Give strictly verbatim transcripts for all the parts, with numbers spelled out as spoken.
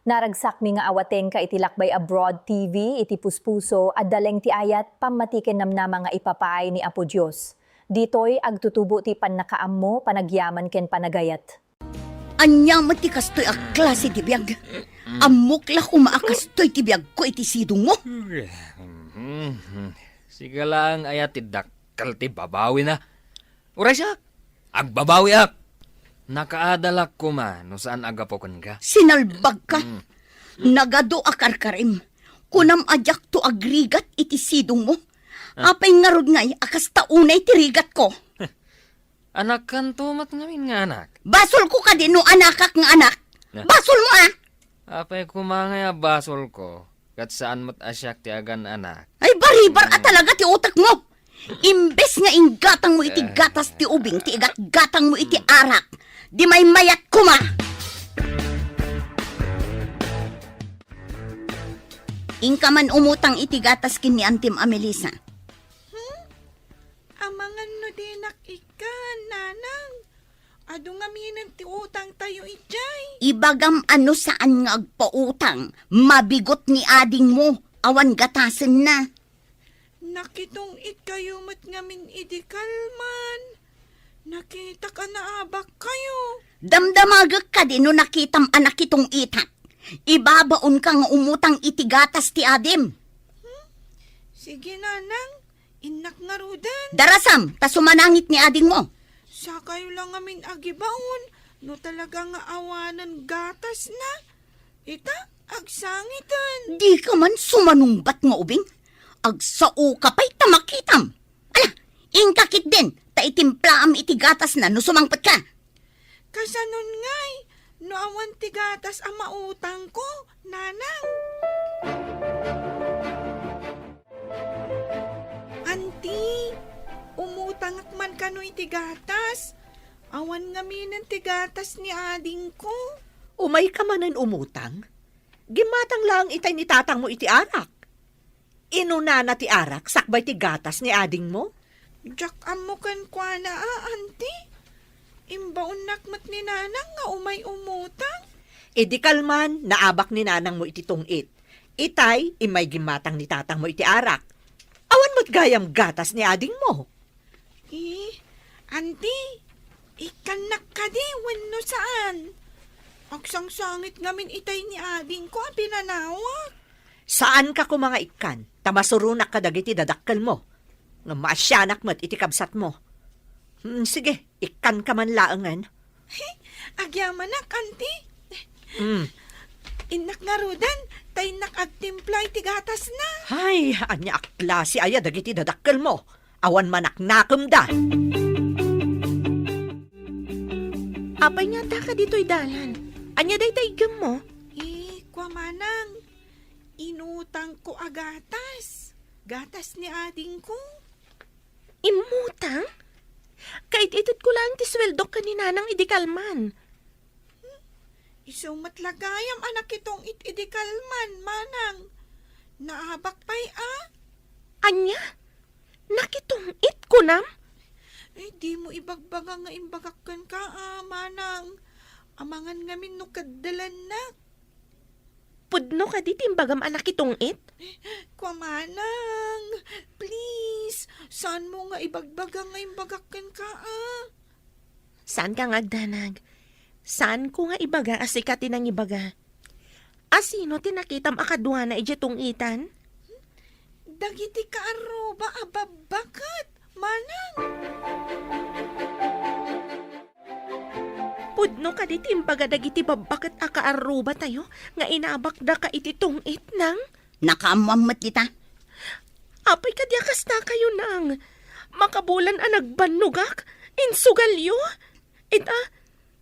Naragsakmi nga awatenka iti Lakbay Abroad T V, iti puspuso, adda laeng ti ayat, pammati ken namnama nga ipapaay ni Apo Dios. Ditoy, agtutubo ti pannakaammo, panagyaman ken panagayat. Ania met ti kastoy a klase ti biag? Ammok la koma a kastoy ti biagko iti sidongmo. Sika laeng aya ti dakkel ti babawina. Uray siak, agbabawiak. Nakaadalak koma no saan a gapu kenka. Sinalbagka. Mm. Nagadu a karkarim. Kunam a diakto agrigat iti sidongmo. Ah. Apay ngarud ngay a kasta unay ti rigatko? Anakkanto met ngamin nga anak. Basolko kadi no anakak nga anak? Na. Basolmo, a? Apay koma ngay a basolko, ket saan met a siak ti agan-anak. Ay, baribar a talaga ti utekmo! Imbes nga inggatangmo iti gatas ti ubing ti igatgatangmo iti arak, di maymayat koma! Inka man umutang iti gatas ken ni Antim a Melissa. Hmm? Amangan no dinak ikkan, Nanang. Adu ngaminen ti utangtayo idiay. Ibagam a no saan nga agpautang, mabigot ni adingmo, awan gatasenna. Nakitong-itkayo met ngamin idi kalman. Nakitak a naabakkayo. Damdamagek kadi no nakitam a nakitong-itak. Ibabaonka nga umutang iti gatas ti adim. Hmm? Sige, Nanang. Innak ngaruden. Darasam, ta sumanangit ni adingmo. Sakayo la ngamin agibaon, no talaga nga awanen gatasna. Ita, agsangiten. Dika man sumanungbat nga ubing. Agsaoka pay ta makitam. Ala, inka ketdin, ta itimplaam iti gatasna no sumangpetka. Kasanon ngay, no awan ti gatas a mautangko, Nanang? Anti, umutangak man kano iti gatas. Awan ngaminen ti gatas ni adingko. Umayka manen umutang? Gimmatang laeng itay ni tatangmo iti arak. Inunana ti arak sakbay ti gatas ni adingmo? Diak ammo kenkuana a, Anti. Imbaonnak met ni Nanang nga umay umutang. Idi kalman, naabak ni Nanangmo iti tungit. Itay, immay gimmatang ni tatangmo iti arak. Awan met gayam gatas ni adingmo. Eh, Anti, ikkannak kadi wenno saan? Agsangsangit ngamin itay ni adingko a pinanawak. Saanka koma nga ikkan, ta masuronak kadagiti dadakkelmo. Ngem maasianak met iti kabsatmo. Hmm, sige, ikkanka man laengen. Agyamanak, Anti. Mm. Innak ngaruden, ta innak agtimpla iti gatasna. Ay, ania a klase aya dagiti dadakkelmo? Awan manaknakemda. Apay nga addaka ditoy dalan? Ania dayta iggemmo? Eh, kua manang, inutangko a gatas. Gatas ni adingko. Immutang? Kait-itedko laeng ti sueldok ken ni Nanang idi kalman. Isu met la gayam a nakitong-it idi kalman, Manang. Naabak pay a? Ania? Nakitong-it, kunam? Eh, dimo ibagbaga nga imbagak kenka a, Manang. Amangan ngamin no kaddelennak. Pudno kadi ti imbagam a nakitong-it? Kua manang, please, saanmo nga ibagbaga nga imbagak kenka a? Saanka nga agdanag. Saanko nga ibaga a sika ti nangibaga. A sino ti nakitam a kaduana idiay tong-itan? Dagiti kaarruba a babbaket, Manang. Pudno kadi ti imbaga dagiti babbaket a kaarrubatayo nga inabakdaka iti tong-it, Nang? Nakaammoam met dita. Apay kadi a kastakayo, Nang? Makabulan a nagbannogak, insugalyo. Ita,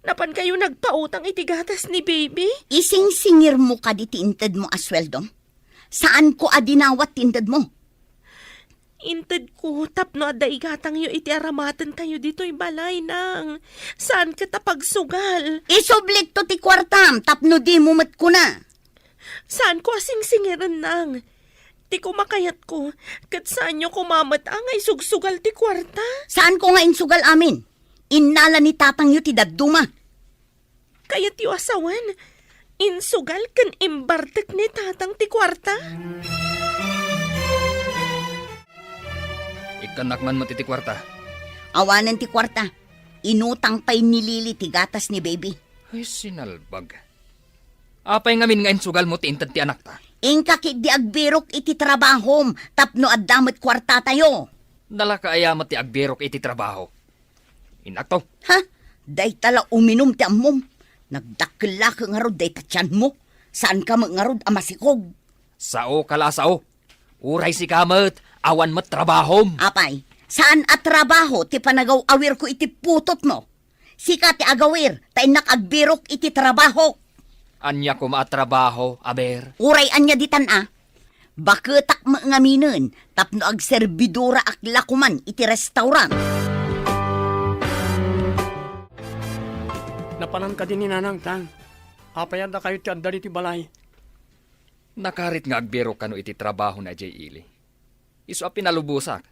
napankayo nagpautang iti gatas ni Baby? Isingsingirmo kadi ti intedmo a sueldo? Saanko a dinawat ti intedmo. Intedko tapno adda igatangyo iti aramatentayo ditoy balay, Nang. Saan ket a pagsugal. Isublikto ti kuartam tapno dimo met kuna. Saanko a singsingiren, Nang. Ti kumakayatko, ket saanyo koma met a nga isugsugal ti kuarta. Saanko nga insugal amin. Innala ni tatangyo ti dadduma. Kayatyo a sawen, Insugal ken imbartek ni Tatang ti kuarta. Ikkannak man met iti kuarta. Awanen ti kuarta. Inutang pay ni Lily ti gatas ni baby. Ay, sinalbag. Apay ngamin nga insugalmo ti inted ti anakta? Inka ketdi agbirok iti trabahom tapno adda met kuartatayo. Nalaka aya met ti agbirok iti trabaho? Innakto. Ha? Dayta la uminum ti ammom. Nagdakkel la ngarud dayta tianmo. Saanka met ngarud a masikog. Saoka la a sao. Uray sika met, awan met trabahom. Apay, saan a trabaho ti panagaw-awirko iti putotmo? Sika ti agawir, ta innak agbirok iti trabahok. Ania koma a trabaho, aber? Uray ania ditan a. Baketak met ngaminen tapno agserbidoraak la koman iti restaurant. Napanan kadi ni Nanang, Tang? Apay a dakayo ti adda ditoy balay? Nakarit nga agbirok kano iti trabaho na idiay ili. Isu a pinalubosak,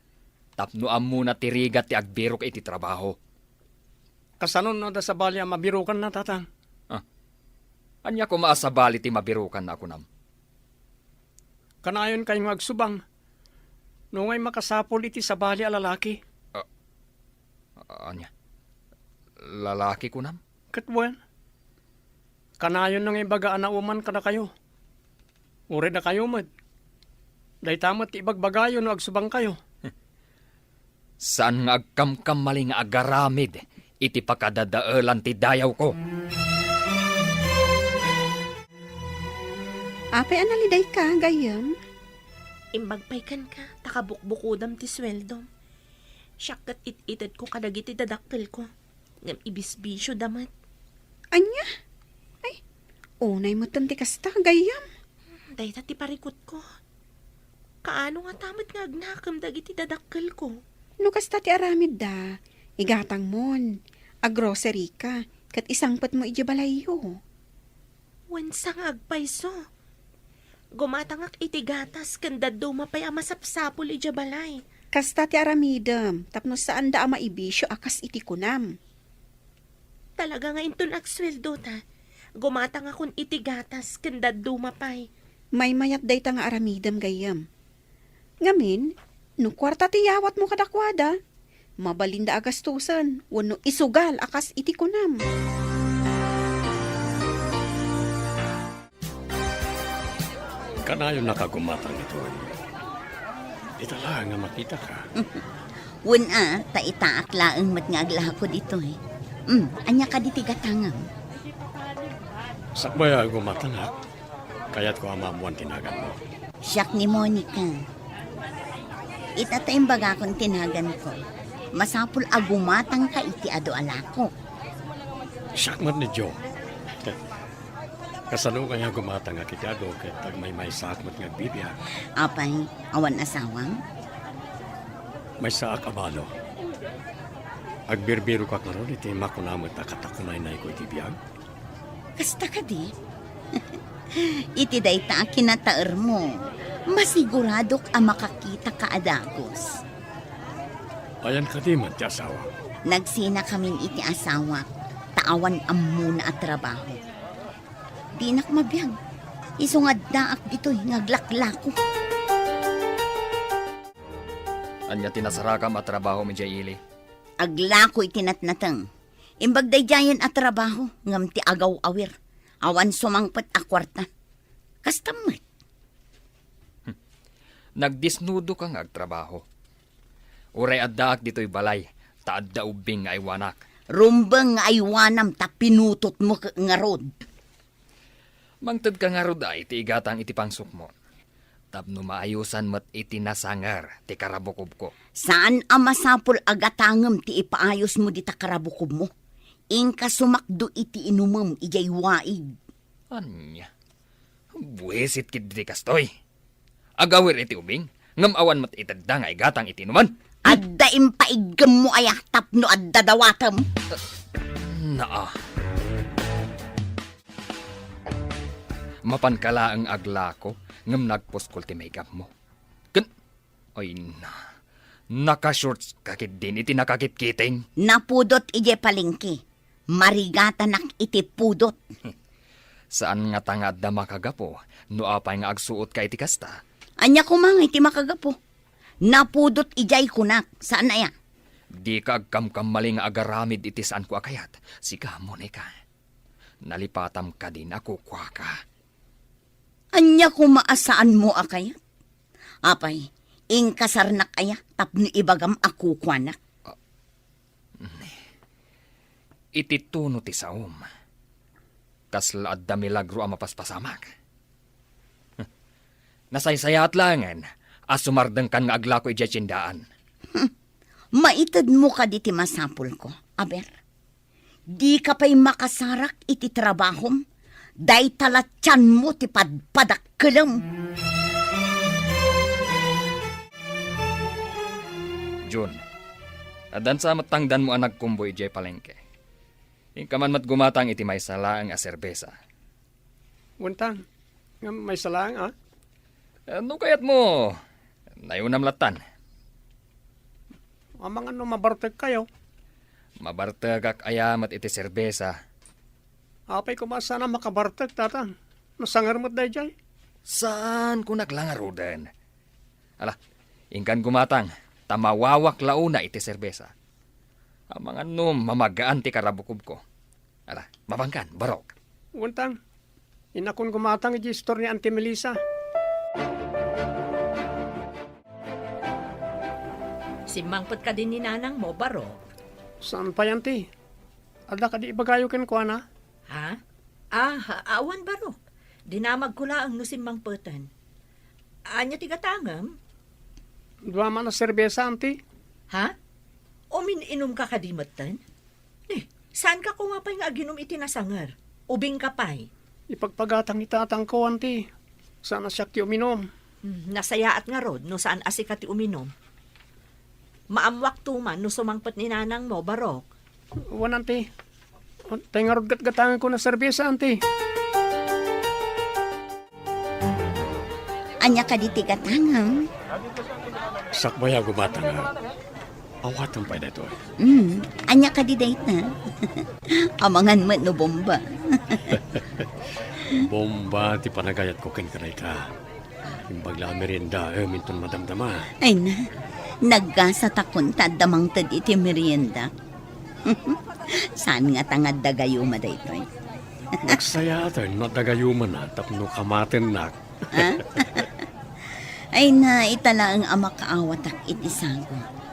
tapno ammona ti rigat ti agbirok iti trabaho. Kasano no adda sabali a mabirokanna, Tatang? Ah, ania koma a sabali ti mabirokanna a kunam? Kanayon kayo nga agsubang. No ngay makasapul iti sabali a lalaki. Ah, ania? Lalaki kunam? Ket wen, kanayon nga ibaga a nauman kadakayo. Uray dakayo met. Dayta met ti ibagbagayo no agsubangkayo. Saan nga agkamkamali nga agaramid iti pakadadaelan ti dayawko. Apay a nalidayka, gayyem? Imbag pay kenka, ta kabukbukodam ti sueldom. Siak ket it-itedko kadagiti dadakkelko, ngem ibisbisioda met. Ania? Ay, unay metten ti kasta, gayyem. Dayta ti parikutko. Kaano ngata met nga agnakem dagiti dadakkelko? No kasta ti aramidda, igatangmon, aggroceryka, ket isangpetmo idiay balayyo. Wen, saan nga agpayso. Gumatangak iti gatas ken dadduma pay a masapsapul idiay balay. Kasta ti aramidem tapno saanda a maibisio a kas iti kunam. Talaga nga inton agsueldo ta, gumatangakon iti gatas ken dadduma pay. Maymayat dayta nga aramidem, gayyem. Ngamin, no kuarta ti yawatmo kadakuada, mabalinda a gastusen wenno isugal a kas iti kunam. Kanayon a kagumatang ditoy. Ita laeng a makitaka. Wen a, ta itaak laeng met nga aglako ditoy. Hmm, ania kadi ti gatangem? Sakbay a gumatangak, kayatko a maammoan ti naganmo. Siak ni Monica. Ita ta imbagakon ti naganko. Masapul a gumatangka iti adu a lako. Siak met ni Joe. Kasano kaya gumatangak iti adu ket agmaymaysaak met nga agbibiag? Apay, awan asawam? Maysaak a balo. Agbirbirokak ngarud iti makuna met a katakunaynayko iti biag. Kasta kadi? Iti dayta a kinataermo, masiguradok a makakitaka a dagus. Ayan kadi met ti asawa? Nagsinakamin iti asawak, ta awan ammona a trabaho. Dinak mabiag. Isu nga addaak ditoy nga aglaklako. Ania ti nasarakam a trabahom idiay ili? Aglako iti natnateng. Imbag daydiayen a trabaho, ngem ti agaw-awir. Awan sumangpet a kuarta. Kasta met. Nagdisnudoka nga agtrabaho. Uray addaak ditoy balay, ta adda ubbing nga aywanak. Rumbeng nga aywanam ta pinutotmo ket ngarud. Mangtedka ngarud a iti igatang iti pangsukmo, tapno maayosan met iti nasanger ti karabukobko. Saan a masapul a gatangem ti ipaayosmo dita karabukobmo. Inka sumakdo iti inumem idiay waig. Ania? Buisit ketdi ti kastoy. Agawir iti ubing, ngem awan met itedda nga igatang iti inuman. Adda impaigemmo aya tapno adda dawatem? Naa. Mapanka laeng aglako, ngem nagpuskol ti maikapmo. Ken, ay na, nakashorts ka ketdin iti nakakitkiting. Napudot idiay palengke. Marigatanak iti pudot. Saan ngata nga adda makagapu no apay nga agsuotka iti kasta? Ania koma nga iti makagapu? Napudot idiay kunak, saan aya? Dika agkamkamali nga agaramid iti saanko a kayat. Sika, Monica. Nalipatam kadin a kukuaka. Ania koma a saanmo a kayat? Apay, inkasarnak aya tapno ibagam a kukuanak? Iti tuno ti saom, kasla adda milagro a mapaspasamak. Nasaysayaat laengen a sumardengkan nga aglako idiay tiendaan. Maitedmo kadi ti masapulko, aber. Dika pay makasarak iti trabahom, dayta la tianmo ti padpadakkelem. Jun, addan sa met tangdanmo a nagkumbo idiay palengke. Inka man met gumatang iti maysa laeng a serbesa. Wen ta, ngem maysa laeng, a? Eh, no kayatmo, nayunam lattan. Amangan no mabartekkayo. Mabartekak aya met iti serbesa? Apay koma saan a makabartek, Tatang? Nasanger met daydiay. Saan ko naglangaruden. Ala, inkan gumatang, ta mawawak la una iti serbesa. Amangan no mamagaan ti karabukobko. Ala, mabangkan, Barok. Wen ta, innakon gumatang iti istor ni Auntie Melissa. Simmangpet kadi ni nanangmo, Barok? Saan pay, Auntie? Adda kadi ibagayo kenkuana? Ha? Ah, awan, Barok. Dinamagko laeng no simmangpeten. Ania ti gatangem? Dua man a serbesa, Auntie. Ha? Umin-inumka kadi metten? Eh, saanka koma pay nga aginum iti nasanger? Ubingka pay? Ipagpagatang ni tatangko, Auntie. Saan a siak ti uminum. Hmm, nasayaat ngarud no saan a sika ti uminum. Maammoakto man no sumangpet ni nanangmo, Barok. Wen, Auntie. Tay ngarud gatgatangenko a serbesa, Auntie. Ania kadi ti gatangem? Sakbay a gumatang, a. Awatem pay daytoy. Hmm, ania kadi dayta? Amangan met no bomba. Bomba ti panagayatko kenka dayta. Imbag la a meriendaem inton madamdama. Ay na, naggasatakon ta adda mangted iti merienda. Saan ngata nga adda gayuma daytoy? Nagsayaaten no adda gayumana tapno kamatennak. Ha? Ay na, ita laeng a makaawatak iti sago.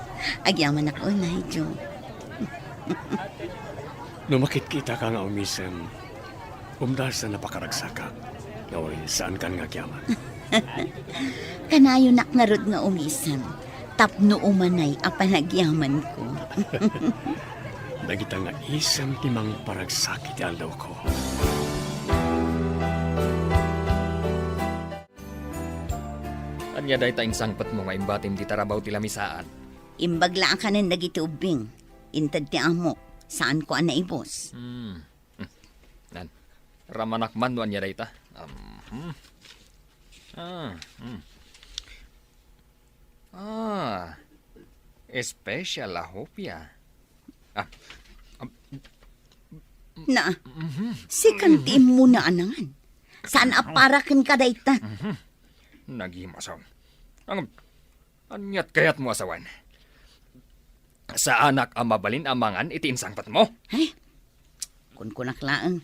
Agyamanak unay, Joe. No makitkitaka nga umisem, umdasen a pakaragsakak. Ngem saankan nga agyaman. Kanayonak ngarud nga umisem, tapno umanay a panagyamanko. Dagita nga isem ti mangparagsakit ti aldawko. Ania dayta insangpetmo nga imbatim ti tarabaw ti lamisaan? Imbag la a kanen dagiti ubbing. Inted ti amok, saanko a naibus. Hmm. Hmm. Nan, ramanak man no ania dayta. Um, hmm. Ah, hmm. Ah, special a hopia. Ah, um, Na, mhm. Sikan ti immuna a nangan. Saan a para kenka dayta? Mhm. Nagimasaw. Ang, aniat kayatmo a sawen? Saanak a mabalin a mangan iti insangpetmo? Ay, kunkunak laeng.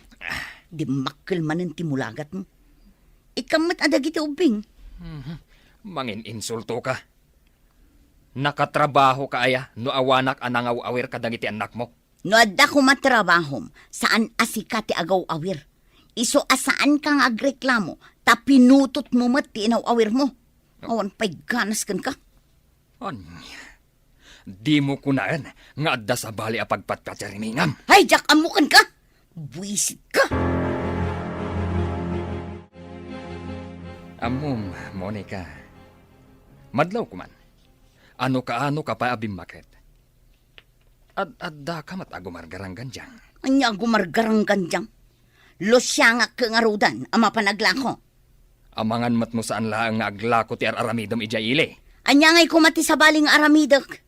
Dimmakkel manen ti mulagatmo. Ikkan met a dagiti ubbing. Mhm. Mangin-insultoka. Nakatrabahoka aya no awanak a nangaw-awir kadagiti annakmo? No adda koma trabahom, saan a sika ti agaw-awir. Isu a saanka nga agreklamo, ta pinutotmo met ti inaw-awirmo. Awan pay ganas kenka. Ania? Dimo kunaen nga adda sabali a pagpatpatirimingan? Ay, diak ammo kenka! Buisitka! Ammom, Monica. Madlawko man. Ano kaano ka pay a bimmaket? Ad-adda ka met a gumargaranggandiang. Ania a gumargaranggandiang? Lusiangak ngaruden a mapan aglako. Amangan met no saan laeng nga aglako ti ar-aramidem idiay ili. Ania ngay koma ti sabali nga aramidek?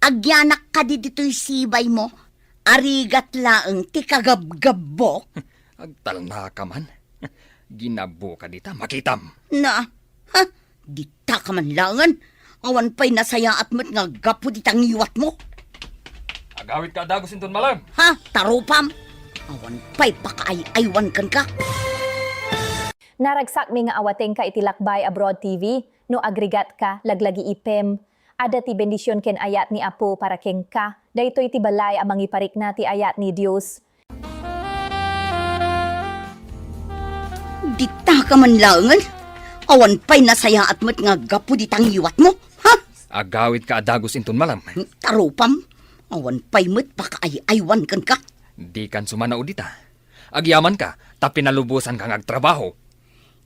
Agyanak kadi ditoy sibaymo? Arigat laeng ti kagabgabbok? Agtalna ka man. Ginabuka dita, makitam. Na, ha? Dita ka man laengen? Awan pay nasayaat met nga gapu dita ngiwatmo. Agawidka a dagus inton malem. Ha? Tarupam? Awan pay pakaay-aywan kenka. Naragsakmi nga awatengka iti Lakbay Abroad T V. No agrigat ka, laglagii pem. Adda ti bendision ken ayat ni Apo para kenka. Daytoy ti balay a mangiparikna ti ayat ni Dios. Dita ka man laengen? Awan pay nasayaat met nga gapu dita ngiwatmo, ha? Agawidka a dagus inton malem. Tarupam, awan pay met pakaay-aywan kenka. Dikan sumanaw dita. Agyamanka, ta pinalubosanka nga agtrabaho.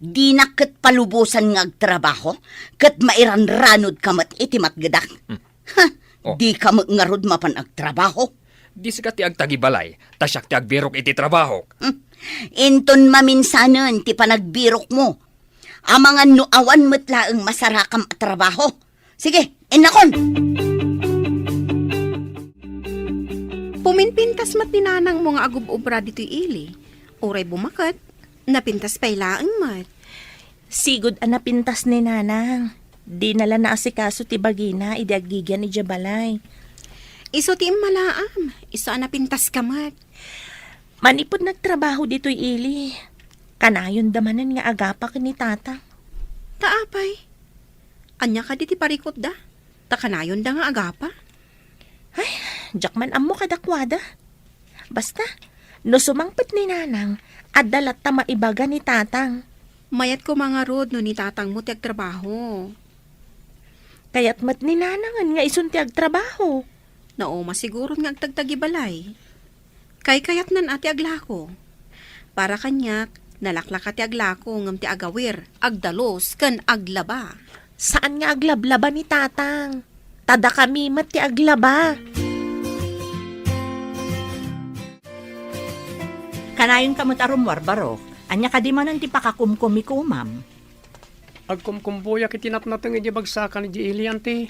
Dinak ket palubosan nga agtrabaho, ket mairanranodka met iti matgedak. Hmm. Ha? Oh. Dika met ngarud mapan agtrabaho. Di sika ti agtagibalay, ta siak ti agbirok iti trabahok. Hmm. Inton maminsanen ti panagbirokmo, amangan no awan met laeng masarakam a trabaho. Sige, innakon! Puminpintas met ni nanangmo nga agub-ubra ditoy ili. Uray bumaket, napintas pay laeng met. Sigud a napintas ni nanang. Dina la naasikaso ti bagina idi aggigian idiay balay. Isu ti immalaam. Isu a napintaska met. Manipud nagtrabaho ditoy ili, kanayonda manen nga agapa ken ni tata. Ta apay? Ania kadi ti parikutda? Ta kanayonda nga agapa? Ay, diak man ammo kadakuada. Basta, no sumangpet ni nanang, adda latta maibaga ni tatang. Mayat koma ngarud no ni tatangmo ti agtrabaho. Kayat met ni nanangen nga isun ti agtrabaho. Nauma siguron nga agtagtagibalay. Kaykayatnan a ti aglako. Para kaniak, nalaklaka ti aglako ngem ti agawir, agdalus, ken aglaba. Saan nga aglablaba ni tatang. Ta dakami met ti aglaba. Kanayonka met a rummuar, Barok. Ania kadi manen ti pakakumkumikumam? Agkumkumbuyak iti natnateng idiay bagsakan idiay ili, anti.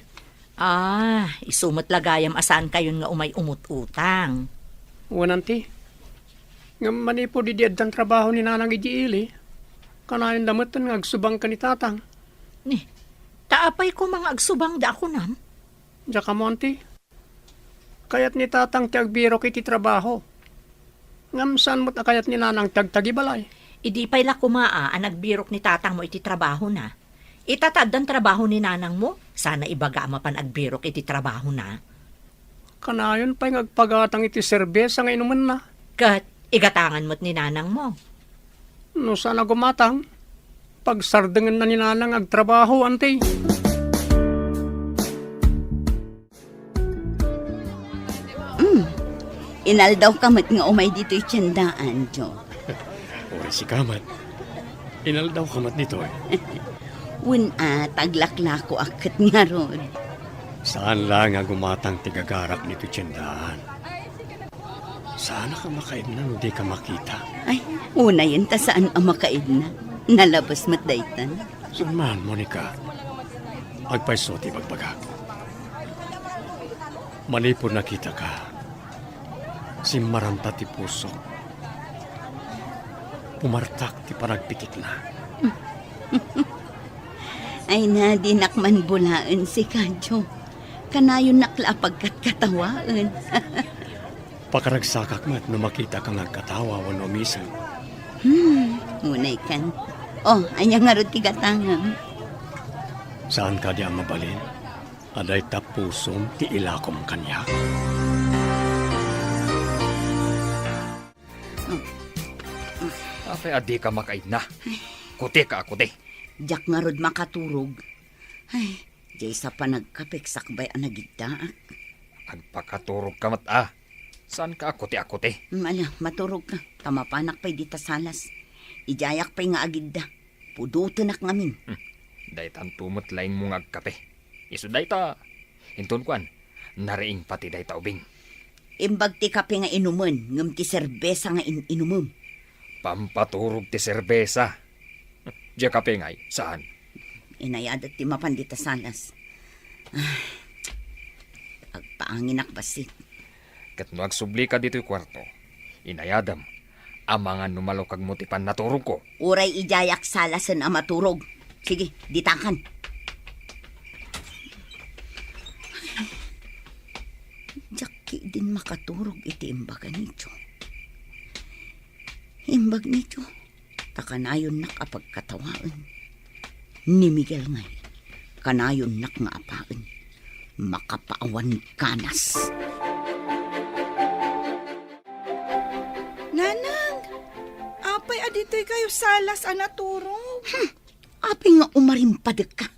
Ah, isu met la gayam a saankayon nga umay umut-utang. Wen, anti. Ngem manipud idi addan trabaho ni nanang idiay ili, kanayonda metten nga agsubang ken ni tatang. Ni, ta apay koma nga agsubangda a kunam? Diak ammo, anti. Kayat ni tatang ti agbirok iti trabaho. Ngem saan met a kayat ni nanang ti agtagibalay. Idi pay la koma a, a nagbirok ni tatangmo iti trabahona. Ita ta addan trabaho ni nanangmo, saan a ibaga a mapan agbirok iti trabahona. Kanayon pay nga agpagatang iti serbesa nga inumenna. Ket igatangan met ni nanangmo. No saan a gumatang, pagsardengenna ni nanang nga agtrabaho, anti. Mm. Inaldawka met nga umay ditoy tiendaan, Jo. Uray sika met. Inaldawka met ditoy. Wen a, ta aglaklakoak ket ngarud. Saan la nga gumatang ti gagarak ditoy tiendaan. Saanak a makaidna no dika makita. Ay, unayen ta saan a makaidna. Nalabes met daytan. Saan man, Monica? Agpayso ti ibagbagak. Manipud nakitaka, simmaranta ti pusok. Pumartak ti panagpikitna. Ay na, dinak man bulaen sika, Jo. Kanayonnak la a pagkatkatawaen. Pakaragsakak met no makitaka nga agkatawa wenno umisen. Hmm, unay kan. Oh, ania ngarud ti gatangem? Saan kadi a mabalin a dayta pusom ti ilakom kaniak? Apay a dika makaidna? Kutika a kuti. Diak ngarud makaturog. Ay, diay sa panagkapek sakbay a nagiddaak. Agpakaturogka met a. Saanka a kuti a kuti? Mm, ala, maturogka. Ta mapanak pay dita salas. Idiayak pay nga agidda. Pudotenak ngamin. Hmm. Daytanto met laingmo nga agkape. Isu dayta. Inton kuan, nariing pati dayta ubing. Imbag ti kape nga inumen, ngem ti serbesa nga in-inumem. Pampaturog ti serbesa. Diay kape ngay, saan? Inayadak ti mapan dita salas. Ah, agpaanginak bassit. Ket no agsublika ditoy kuarto, inayadem, Amangan no malukagmo ti pannaturogko. Uray idiayak salasen a maturog. Sige, ditakan. Diak ketdin makaturog iti imbaga ni Joe. Imbag ni Joe, ta kanayonnak a pagkatawaen. Ni Miguel ngay, kanayonnak nga apaen. Makapaawan ganas. Nanang, apay a ditoy kayo salas a naturog? Hmm, apay nga umarimpadek ka?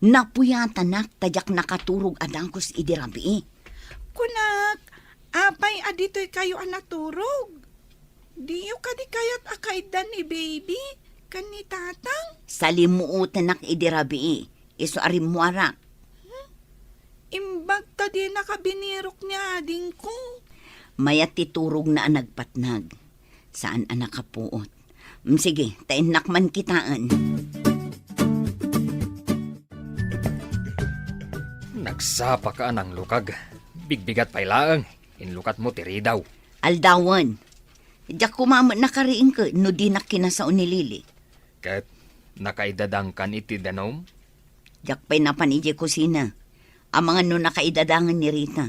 Napuyatanak ta diak nakaturog a dagus idi rabii. Kunak, apay a ditoy kayo a naturog? Diyo kadi kayat a kaiddan ni baby ken ni tatang? Salimuotenak idi rabii, isu a rimmuarak. Hmm? Imbag ta dinaka binirok ni adingko. Mayat ti turogna a nagpatnag. Saan a nakapuot. Mm, sige, ta innak man kitaen. Nagsapaka a nanglukag. Bigbigat pay laeng. Inlukatmo ti ridaw. Aldawen. Diak koma met nakariingko no dinak kinasao ni Lily. Ket nakaidadangkan iti danum? Diak pay napan idiay kusina. Amangan no nakaidadangan ni Rita.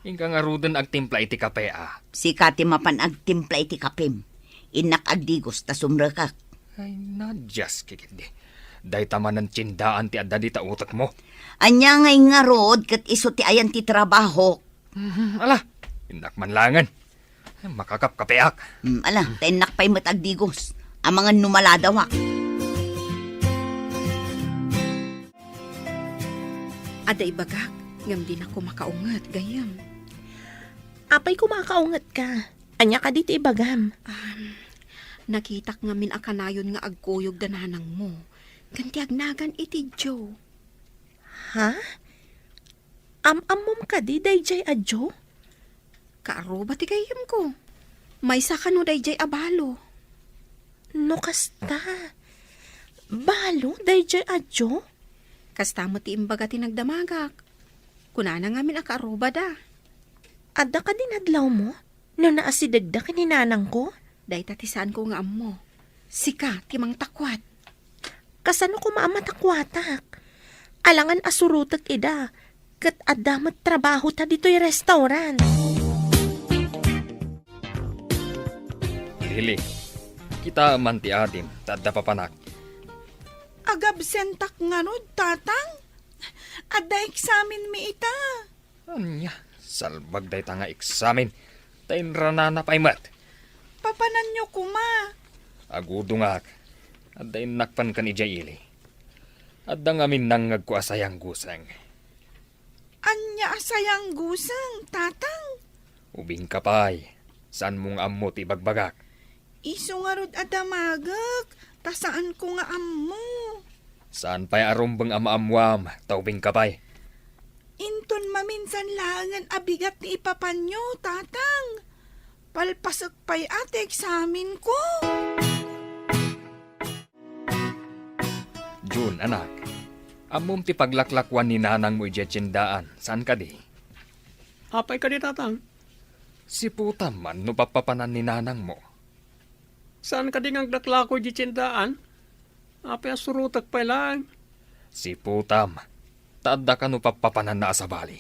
Inka ngaruden agtimpla iti kape a. Sika ti mapan agtimpla iti kapem. Innak agdigos ta sumrekak. Ay, nadias kikitdi. Dayta manen tiendaan ti adda dita utekmo. Ania ngay ngarud ket isu ti ayan ti trabahok? Mhm, ala, innak man laengen. Makakapkapeak. Mm, ala, ta innak pay met agdigos. Amangan no maladawak. Adda ibagak, ngem dinako makaunget, gayyem. Apay koma a kaungetka? Ania kadi ti ibagam? Um, nakitak ngamin a kanayon nga agkuyog da nanangmo. Ken ti agnagan iti Joe. Ha? Am-ammom kadi daydiay a Joe? Kaarruba ti gayyemko. Maysa kano daydiay a balo. No kasta, balo daydiay a Joe? Kasta met ti imbaga ti nagdamagak. Kunana ngamin a kaarrubada. Adda kadi nadlawmo? No naasidegda ken ni nanangko? Dayta ti saanko nga ammo. Sika ti mangtakuat. Kasano koma a matakuatak? Alangan a surotek ida, ket adda met trabahota ditoy restaurant. Lily, kitaem man ti adim, ta adda papanak. Agabsentak ngarud, Tatang? Adda eksamenmi ita. Ania, salbag dayta nga eksamen, ta inranana pay met. Papananyo koma. Agudongak, adda innak pan ken idiay ili. Adda ngamin nangngegko a sayangguseng. Ania a sayangguseng, Tatang? Ubingka pay, saanmo nga ammo ti ibagbagak. Isu ngarud a damagek, ta saanko nga ammo. Saan pay a rumbeng a maammoam, ta ubingka pay. Inton maminsan laengen a bigat ti ipapanyo, Tatang. Palpasek pay a ti eksamenko. June, anak, ammom ti paglaklakuan ni nanangmo idiay tiendaan, saan kadi? Apay kadi, Tatang? Siputam man no pappapanan ni nanangmo. Saan kadi nga aglaklako idiay tiendaan? Apay a surotek pay laeng? Siputam, ta adda kano pappapananna a sabali.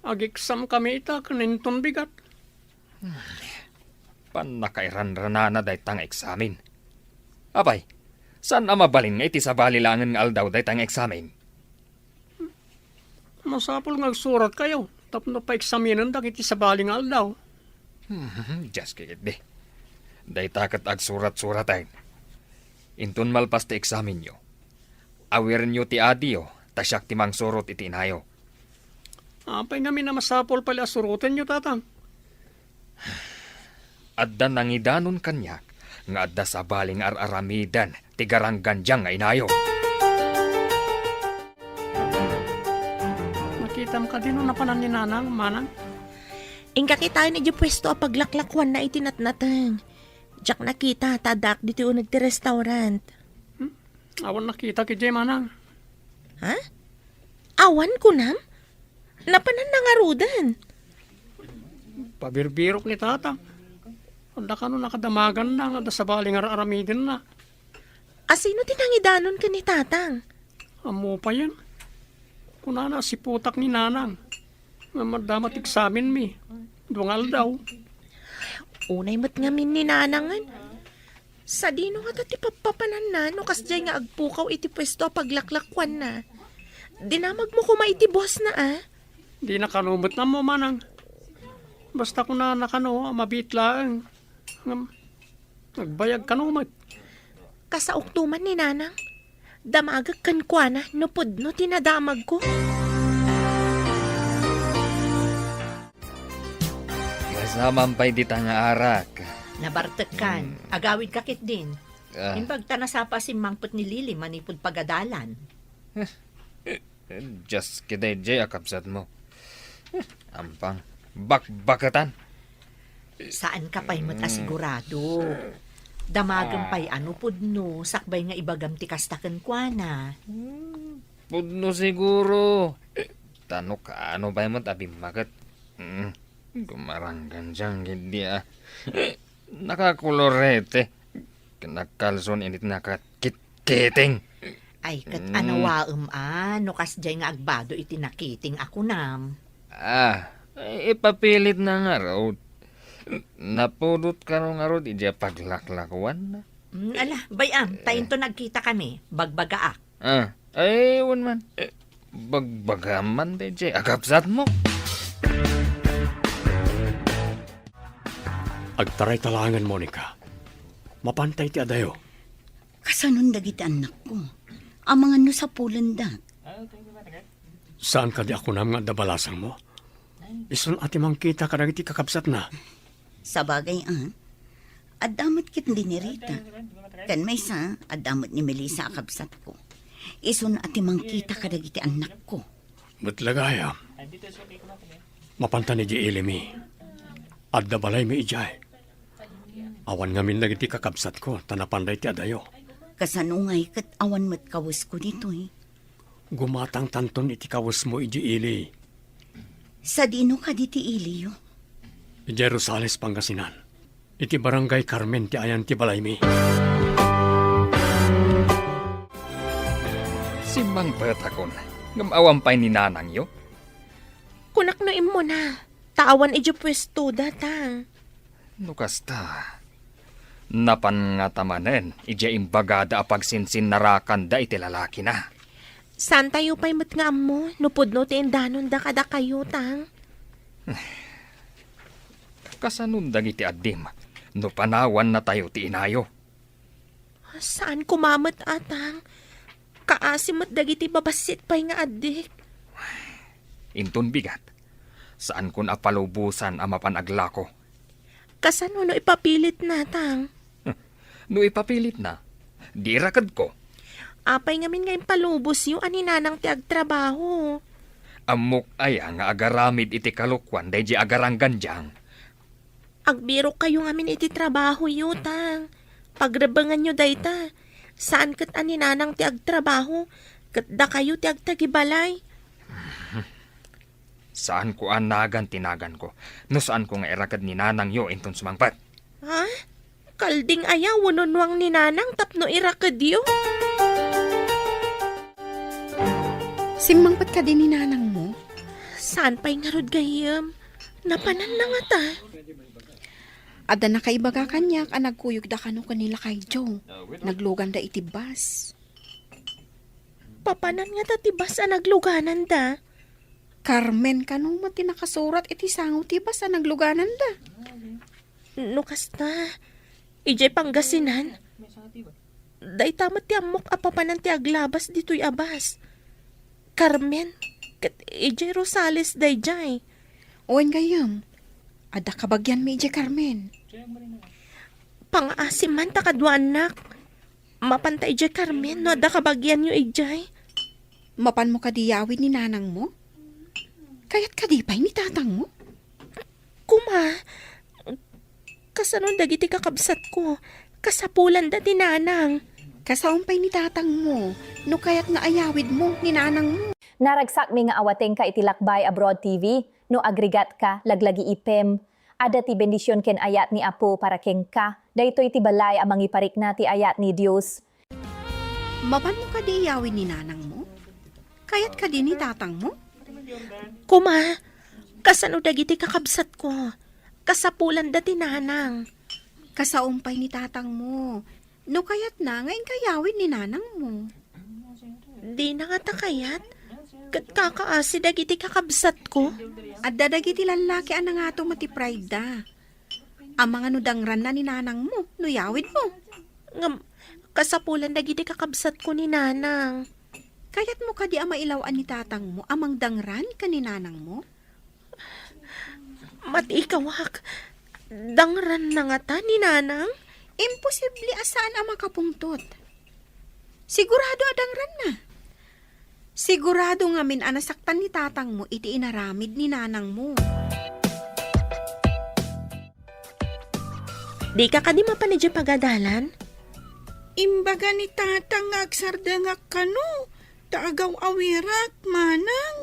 Ageksamkami ita ken inton bigat. Pannakairanranana dayta nga eksamen. Apay, saan a mabalin nga iti sabali laengen nga aldaw dayta nga eksamen? Masapul nga agsuratkayo tapno paeksaminendak iti sabali nga aldaw. Hmm, dias kikitdi. Dayta ket agsurat-suraten. Inton malpas ti eksamenyo, awirenyo ti adiyo, ta siak ti mangsurot iti inayo. Apay ngamin a masapul pay a surotenyo, Tatang? Adda nangidanon kaniak nga adda sabali nga ar-aramiden ti garanggandiang nga inayo. Nakitam kadi no napanan ni Nanang, Manang? Inka kitaen idiay puesto a paglaklakuanna iti natnateng. Diak nakita ta addaak ditoy uneg ti restaurant. Hmm? Awan nakitak idiay, Manang. Ha? Awan kunam? Napananna ngaruden. Pabirbirok ni Tatang. Adda kano nakadamaganna nga adda sabali nga ar-aramidenna. Asino ti nangidanon ken ni Tatang? Ammo payen. Kunana, siputak ni Nanang. Nga madama ti eksamenmi. Dua nga aldaw. Unay met ngamin ni Nanangen. Sadino ngata ti pappapananna no kasdiay nga agpukaw iti puesto a paglaklakuanna? Dinamagmo koma iti bossna, a? Dina kano met ammo, Manang. Basta kunana kano a mabiit laeng. Ngem, agbayag kano met. Kasaokto man ni Nanang. Damagek kenkuana no pudno ti nadamagko. Masaman pay dita nga arak. Nabartekkan. Hmm. Agawidka ketdin. Ah. Imbag ta nasapa a simmangpet ni Lily manipud pagadalan. Dios, kitaydaydiay a kabsatmo. Ampang, bakbaketan. Saanka pay met a sigurado. Damagem pay a no pudno, sakbay nga ibagam ti kasta kenkuana. Hmm, pudno siguro. Ta no kaano pay met a bimmaket. Hmm, gumaranggan diay ketdi a. Nakakolorete. Ken nagkalson init nakakitkiting. Ay, ket anawaem a, no kasdiay nga agbado iti nakiting a kunam. Ah, ipapilitna ngarud. Napudot kano ngarud idiay paglaklakuanna. Mm, ala, bay-am, ta inton nagkitakami, bagbagaak. Ah, ay, wen man. Bagbagam man daydiay a kabsatmo. Agtaray ta laengen, Monica. Mapanta iti adayo. Kasanon dagiti annakko? Amangan no sapulendak. Saan kadi a kunam nga adda balasangmo? Isun a ti mangkita kadagiti kakabsatna. Sabagay a, adda met ket ni Rita. Ken maysa, adda met ni Melissa a kabsatko. Isun a ti mangkita kadagiti annakko. Met la gayam, mapanta idiay ilimi. Adda balaymi idiay. Awan ngamin dagiti kakabsatko, ta napanda iti adayo. Kasano ngay ket awan met kawesko ditoy? Gumatangtanton iti kawesmo idiay ili. Sadino kadi ti iliyo? Idiay Rosales, Pangasinan. Iti Barangay Carmen ti ayan ti balaymi. Simmangpetakon, ngem awan pay ni nanangyo? Kunak no immuna, ta awan idiay puestoda, tang. No kasta, napan ngata manen idiay imbagada a pagsinsinnarakanda iti lalakina. Saantayo pay met nga ammo no pudno ti indanonda kadakayo, tang. Kasanon dagiti addim no panawannatayo ti inayo? Saan koma met, a, tang. Kaasi met dagiti babassit pay nga addik. Inton bigat, saankon a palubosan a mapan aglako. Kasano no ipapilitna, tang? No ipapilitna, di irakedko. Apay ngamin nga impalubosyo a ni nanang ti agtrabaho? Ammok aya nga agaramid iti kalokuan daydiay agaranggandiang? Agbirokkayo ngamin iti trabahoyo, tang. Pagrebbenganyo dayta. Saan ket a ni nanang ti agtrabaho, ket dakayo ti agtagibalay. Saanko a nagan ti naganko no saanko nga iraked ni nanangyo inton sumangpet. Ha? Kalding aya wenno nuang ni nanang tapno irakedyo? Simmangpet kadi ni nanangmo? Saan pay ngarud gayyem? Napananna ngata. Adda nakaibaga kaniak a nagkuyogda kano ken ni Lakay Joe. Nagluganda iti bus. Papanan ngata ti bus a naglugananda? Carmen kano met ti nakasurat iti sango ti bus a naglugananda. No kasta, idiay Pangasinan, dayta met ti ammok a papanan ti aglabas ditoy a bus. Carmen, ket idiay Rosales daydiay. Wen gayyem, adda kabagianmi idiay Carmen. Pangaasim man ta kaduaannak. Mapanta idiay Carmen no adda kabagianyo idiay. Mapanmo kadi yawid ni nanangmo? Kayat kadi pay ni tatangmo? Kuma, kasano dagiti kakabsatko? Kasapulanda ti nanang. Kasaom pay ni tatangmo, no kayat nga ayawidmo ni nanangmo. Naragsakmi nga awatenka iti Lakbay Abroad T V. No agrigat ka, laglagipem. Adda ti bendision ken ayat ni Apo para kenka. Daytoy ti balay a mangiparikna ti ayat ni Dios. Mapanmo kadi iyawid ni nanangmo? Kayat kadi ni tatangmo? Kuma, kasano dagiti kakabsatko? Kasapulanda ti nanang. Kasaom pay ni tatangmo. No kayatna nga inka iyawid ni nanangmo. Dina ngata kayat? Ket kakaasi dagiti kakabsatko? Adda dagiti lallaki a nangato met ti pride da. Amangan no dangranna ni nanangmo no iyawidmo. Ngem, kasapulan dagiti kakabsatko ni nanang. Kayatmo kadi a mailaw-an ni tatangmo a mangdangran ken ni nanangmo? Mati ikawak, dangranna ngata ni nanang? Imposible a saan a makapungtot. Sigurado a dangranna. Sigurado ngamin a nasaktan ni tatangmo iti inaramid ni nanangmo. Dika kadi mapan idiay pagadalan? Imbaga ni tatang nga agsardengak kano, ta agaw-awirak, manang.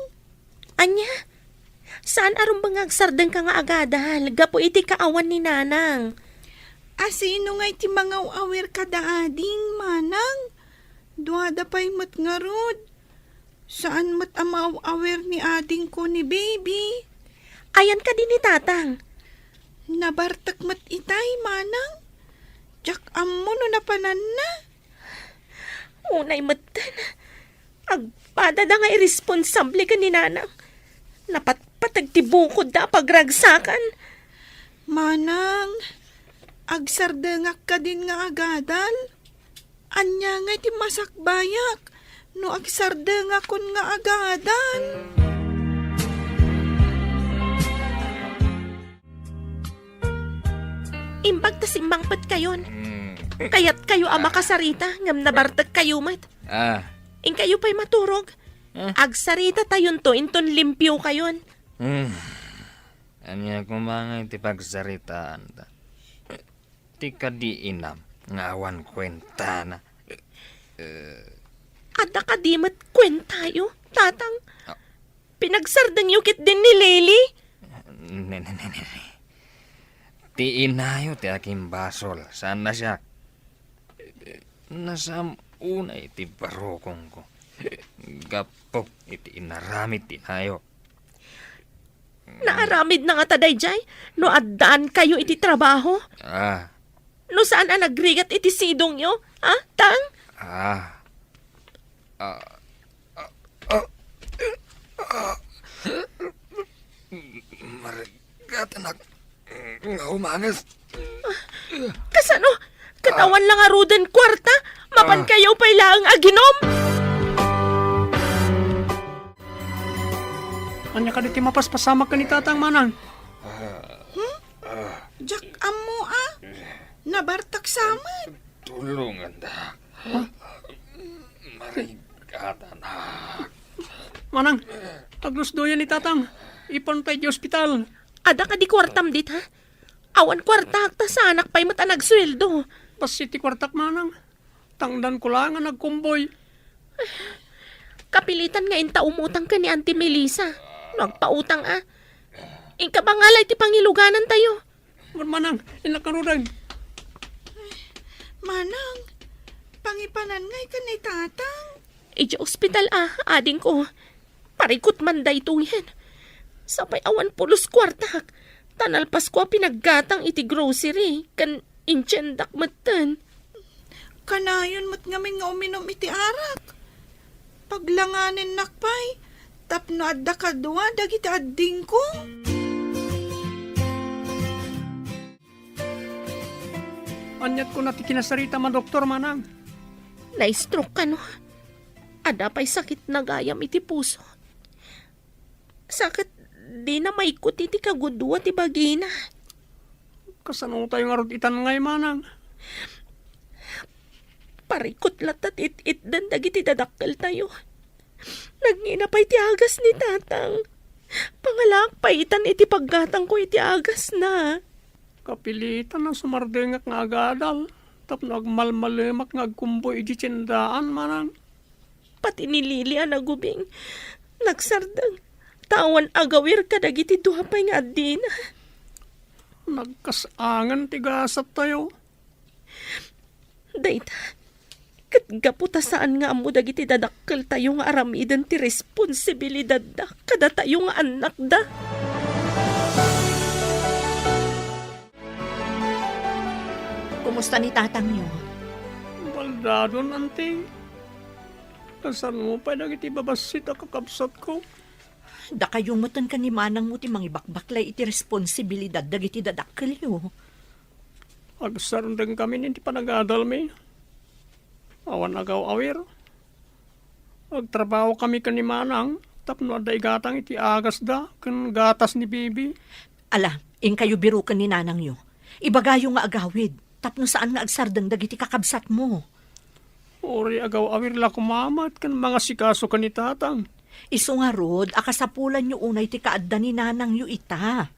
Ania? Saan a rumbeng nga agsardengka nga agadal gapu iti kaawan ni nanang? Asino ngay ti mangaw-awir kada ading, manang? Duada pay met ngarud. Saan met a maaw-awir ni adingko ni baby. Ayan kadi ni tatang? Nabartek met itay, manang. Diak ammo no napananna. Unay metten, agpadada nga irresponsable ken ni nanang. Napatpateg ti bukodda a pagragsakan. Manang, agsardengak kadin nga agadal? Ania ngay ti masakbayak no agsardengakon nga agadal? Imbag ta simmangpetkayon. Mm. Kayatkayo a makasarita, ngem nabartekkayo met. Ah. Inkayo pay maturog. Ah. Agsaritatayon to inton limpiokayon. Hmm. Ania koma ngay ti pagsaritaanta? Ti kadi inam nga awan kuentana. Eh. Adda kadi met kuentayo, tatang? Ah. Pinagsardengyo ketdin ni Lily? Ne, ne, ne, ne, ne. Ti inayo ti akimbasol, saan a siak. Nasaam unay ti barukongko gapu iti inaramid ti inayo. Naaramidna ngata daydiay no addaankayo iti trabaho? Ah. No saan a nagrigat iti sidongyo, ha, tang? Ah. Ah. Ah. Ah. Ah. Marigatanak nga umanges. Kasano? Ket awan la ngaruden kuarta? Mapankayo pay laeng aginom? Ania kadi ti mapaspasamak ken ni tatang, manang? Hmm? Diak ammo a. Nabartak sa met. Tulonganda. Huh? Marigatanak. Manang, aglusdoyan ni tatang. Ipan pay idiay ospital. Adda kadi kuartam dit, ha? Awan kuartak, ta saanak pay met a nagsueldo. Bassit ti kuartak, manang. Tangdanko laeng a nagkumboy. Kapilitan nga inta umutang ken ni Auntie Melissa. No agpautang a. Inka bangala iti pangiluganantayo. Manang, innak ngaruden. Manang, pangipanan ngay ken ni tatang. Idiay ospital a, adingko. Parikut man daytoyen. Sapay awan pulos kuartak, ta nalpasko a pinaggatang iti grocery, ken intiendak metten. Kanayon met ngamin nga uminum iti arak. Paglanganennak pay, tapno adda kadua dagiti addingko. Aniat kuna ti kinasaritam a doktor, manang? Na-stroke kano. Adda pay sakitna gayam iti puso. Sa ket dina maikut iti kagudua ti bagina. Kasano tayo ngarud itan ngay, manang? Parikut latta ti it-itden dagiti dadakkeltayo. Nagngina pay ti agas ni tatang. Pangalaak pay itan iti paggatangko iti agasna. Kapilitan a sumardengak nga agadal tapno agmalmalemak nga agkumboy idiay tiendaan, manang. Pati ni Lily a nagubing, nagsardeng, ta awan agawir kadagiti dua pay nga addina. Nagkas-angen ti gasattayo. Dayta, ket gapu ta saan nga ammo dagiti dadakkeltayo nga aramiden ti responsibilidadda kadatayo nga annakda. Kumusta ni tatangyo? Baldadon, anti. Kasanmo pay dagiti babassit a kakabsatko? Dakayo metten ken ni manangmo ti mangibakbaklay iti responsibilidad dagiti dadakkelyo. Agsardengkami iti panagadalmi. Awan agaw-awir. Agtrabahokami ken ni manang tapno adda igatang iti agasda ken gatas ni bibi. Ala, inkayo biroken ni nanangyo. Ibagayo nga agawid tapno saan nga agsardeng dagiti kakabsatmo. Uray agaw-awir la koma met ken mangasikaso ken ni tatang. Isu ngarud a kasapulanyo unay ti kaadda ni nanangyo ita.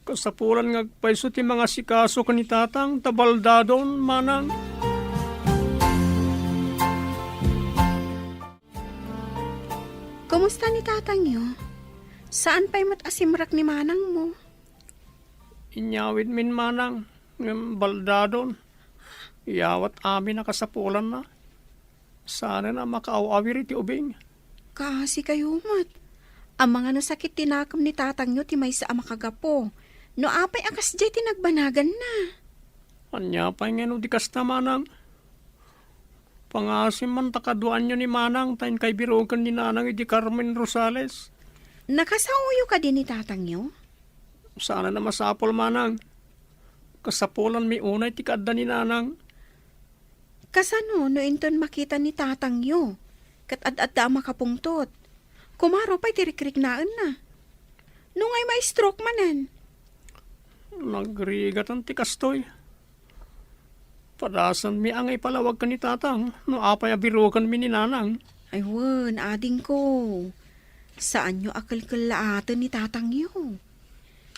Kasapulan nga agpayso ti mangasikaso ken ni tatang ta baldadon, manang. Kumusta ni tatangyo? Saan pay met a simrek ni manangmo? Inyawidmin, manang, ngem baldadon. Iyawat amin a kasapulanna. Saanen a makaaw-awir iti ubing. Kaasikayo met. Amangan a sakit ti nakem ni tatangyo ti maysa a makagapu. No apay a kasdiay ti nagbanaganna? Ania pay ngeno di kasta, manang? Pangasim man ta kaduaanyo ni manang ta inkay biroken ni nanang idi Carmen Rosales. Nakasaoyo kadi ni tatangyo? Saanen a masapul, manang. Kasapulanmi unay ti kaadda ni nanang. Kasano no inton makita ni tatangyo ket ad-adda a makapungtot? Kumaro pay ti rikriknaenna. No ngay ma-stroke manen? Nagrigatan ti kastoy. Padasanmi a nga ipalawag ken ni tatang no apay a birokenmi ni nanang. Ay wen, adingko. Saanyo a kelkellaaten ni tatangyo.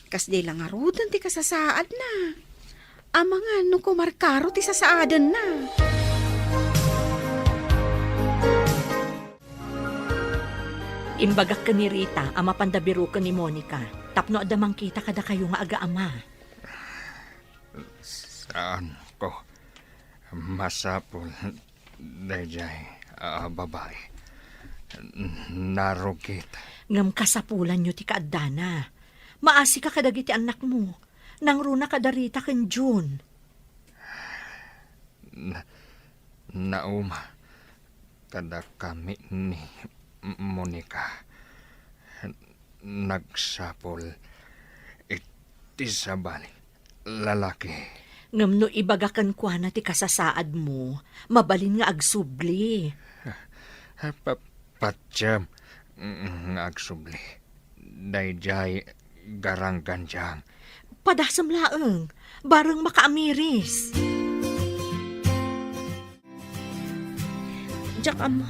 Kasdiay la ngaruden ti kasasaadna. Amangan no kumarkaro ti sasaadenna. Imbagak ken ni Rita a mapanda biroken ni Monica tapno adda mangkita kadakayo nga agaama. Saanko. Masapul daydiay a babai. Narugit. Ngem kasapulanyo ti kaaddana. Maasika kadagiti annakmo. Nangruna kada Rita ken Jun. Na-, nauma kadakami ni Monica. Nagsapul iti sabali lalaki. Ngem no ibaga kenkuana ti kasasaadmo, mabalin nga agsubli. Pa-, patiem nga agsubli. Daydiay garanggandiang. Padasem laeng, bareng makaamiris. Diak ammo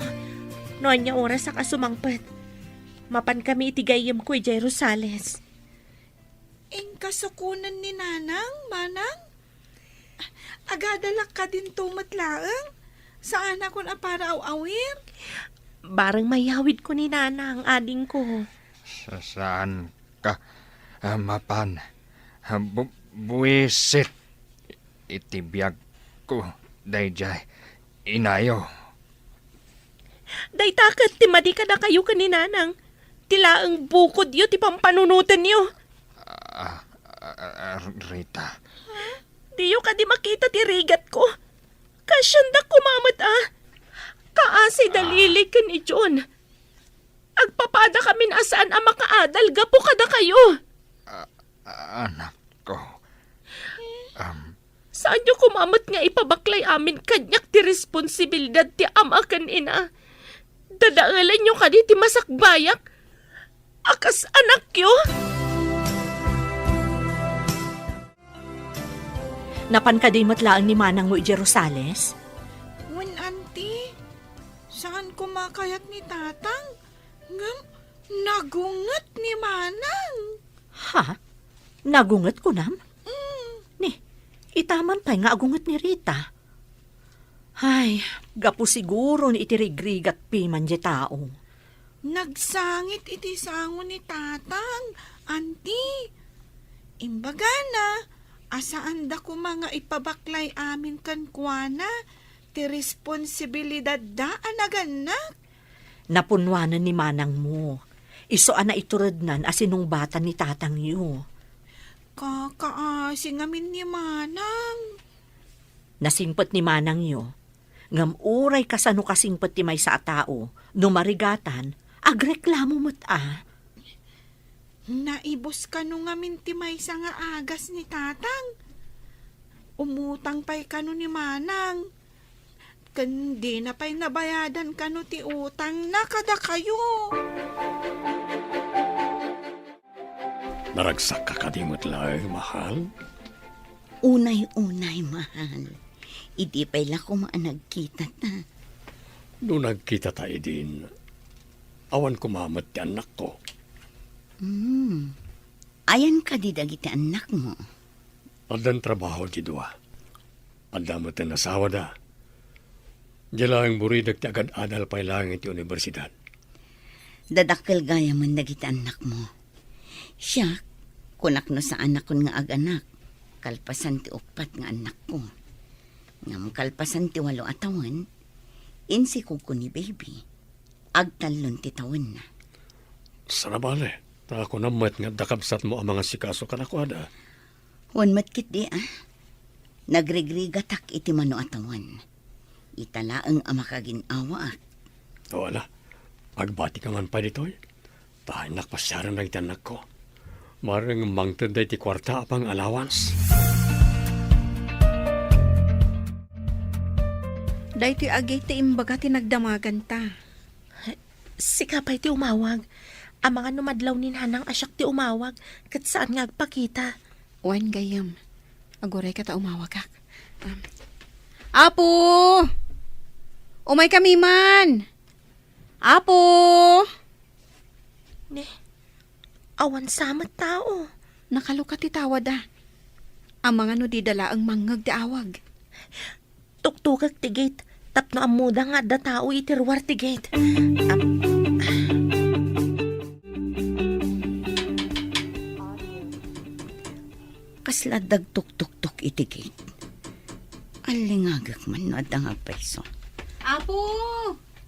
no ania oras a kasumangpet. Mapankami iti gayyemko idiay Rosales. Inka sukonen ni Nanang, Manang? Agadalak kadinto met laeng? Saanakon a para aw-awir? Bareng mayawidko ni Nanang, adingko. Sa-, saanka a mapan. Bu-, buisit iti biagko daydiay inayo. Dayta ket ti madi kadakayo ken ni Nanang. Ti laeng bukodyo ti pampanunotenyo. Ah, ah, ah, Rita. Diyo kadi makita ti rigatko? Kasianda koma met a. Kaasi da Lily ken ni John. Agpapadakamin a saan a makaadal gapu kadakayo. Ah, anakko. Am. Saanyo koma met nga ipabaklay amin kaniak ti responsibilidad ti ama ken ina. Dadaelenyo kadi ti masakbayak a kas anakyo? Napan kadi met laeng ni manangmo idiay Rosales? Wen, anti. Saan koma kayat ni tatang? Ngem nagunget ni manang. Ha? Nagunget kunam? Mm. Ni, ita man pay nga agunget ni Rita. Ay, gapu siguro ni iti rigrigat piman diay tao. Nagsangit iti sango ni tatang, anti. Imbagana a saanda koma nga ipabaklay amin kenkuana ti responsibilidadda a nagannak. Napunnoanan ni manangmo. Isu a naiturednan a sinungbatan ni tatangyo. Kakaasi ngamin ni manang. Nasingpet ni manangyo. Ngem uray kasano kasingpet ti maysa a tao, no marigatan, agreklamo met a. Naibus kano ngamin ti maysa nga agas ni tatang. Umutang pay kano ni manang. Ken dina pay nabayadan kano ti utangna kadakayo. Naragsakka kadi met laeng, mahal? Unay-unay, mahal. Idi pay la koma a nagkitata. No nagkitata idin, awan koma met ti annakko. Hmm. Ayan kadi dagiti annakmo? Addan trabaho ti dua. Adda met ti asawada. Diay laeng buridek ti agad-adal pay laeng iti universidad. Dadakkel gayamen dagiti annakmo. Siak, kunak no saanakon nga aganak, kalpasan ti uppat nga annakko. Ngem kalpasan ti walo a tawen, insikogko ni baby. Agtallon ti tawenna. Saan a bale, ta kunam met nga adda kabsatmo a mangasikaso kadakuada. Wen met ketdi a. Nagrigrigatak iti mano a tawen. Ita laeng a makagin-awaak. O, ala, agbatika man pay ditoy. Ta innak pasiaren dagiti annakko. Maring mangted daytoy kuarta a pang-allowance. Daytoy agi ti imbaga ti nagdamaganta. Sika pay ti umawag. Amangan no madlaw ni Nanang a siak ti umawag, ket saan nga agpakita. Wen, gayyem. Agurayka ta umawagak. Um, Apo! Umaykami man! Apo! Ne, awan sa met tao. Nakalukat ti tawada. Amangan no dida laeng mangngeg ti awag. Tuktukek ti gate tapno ammoda nga adda tao iti ruar ti gate. Am-, Kasla adda agtuktuktok iti gate. Allingagek man no adda nga agpayso. Apo!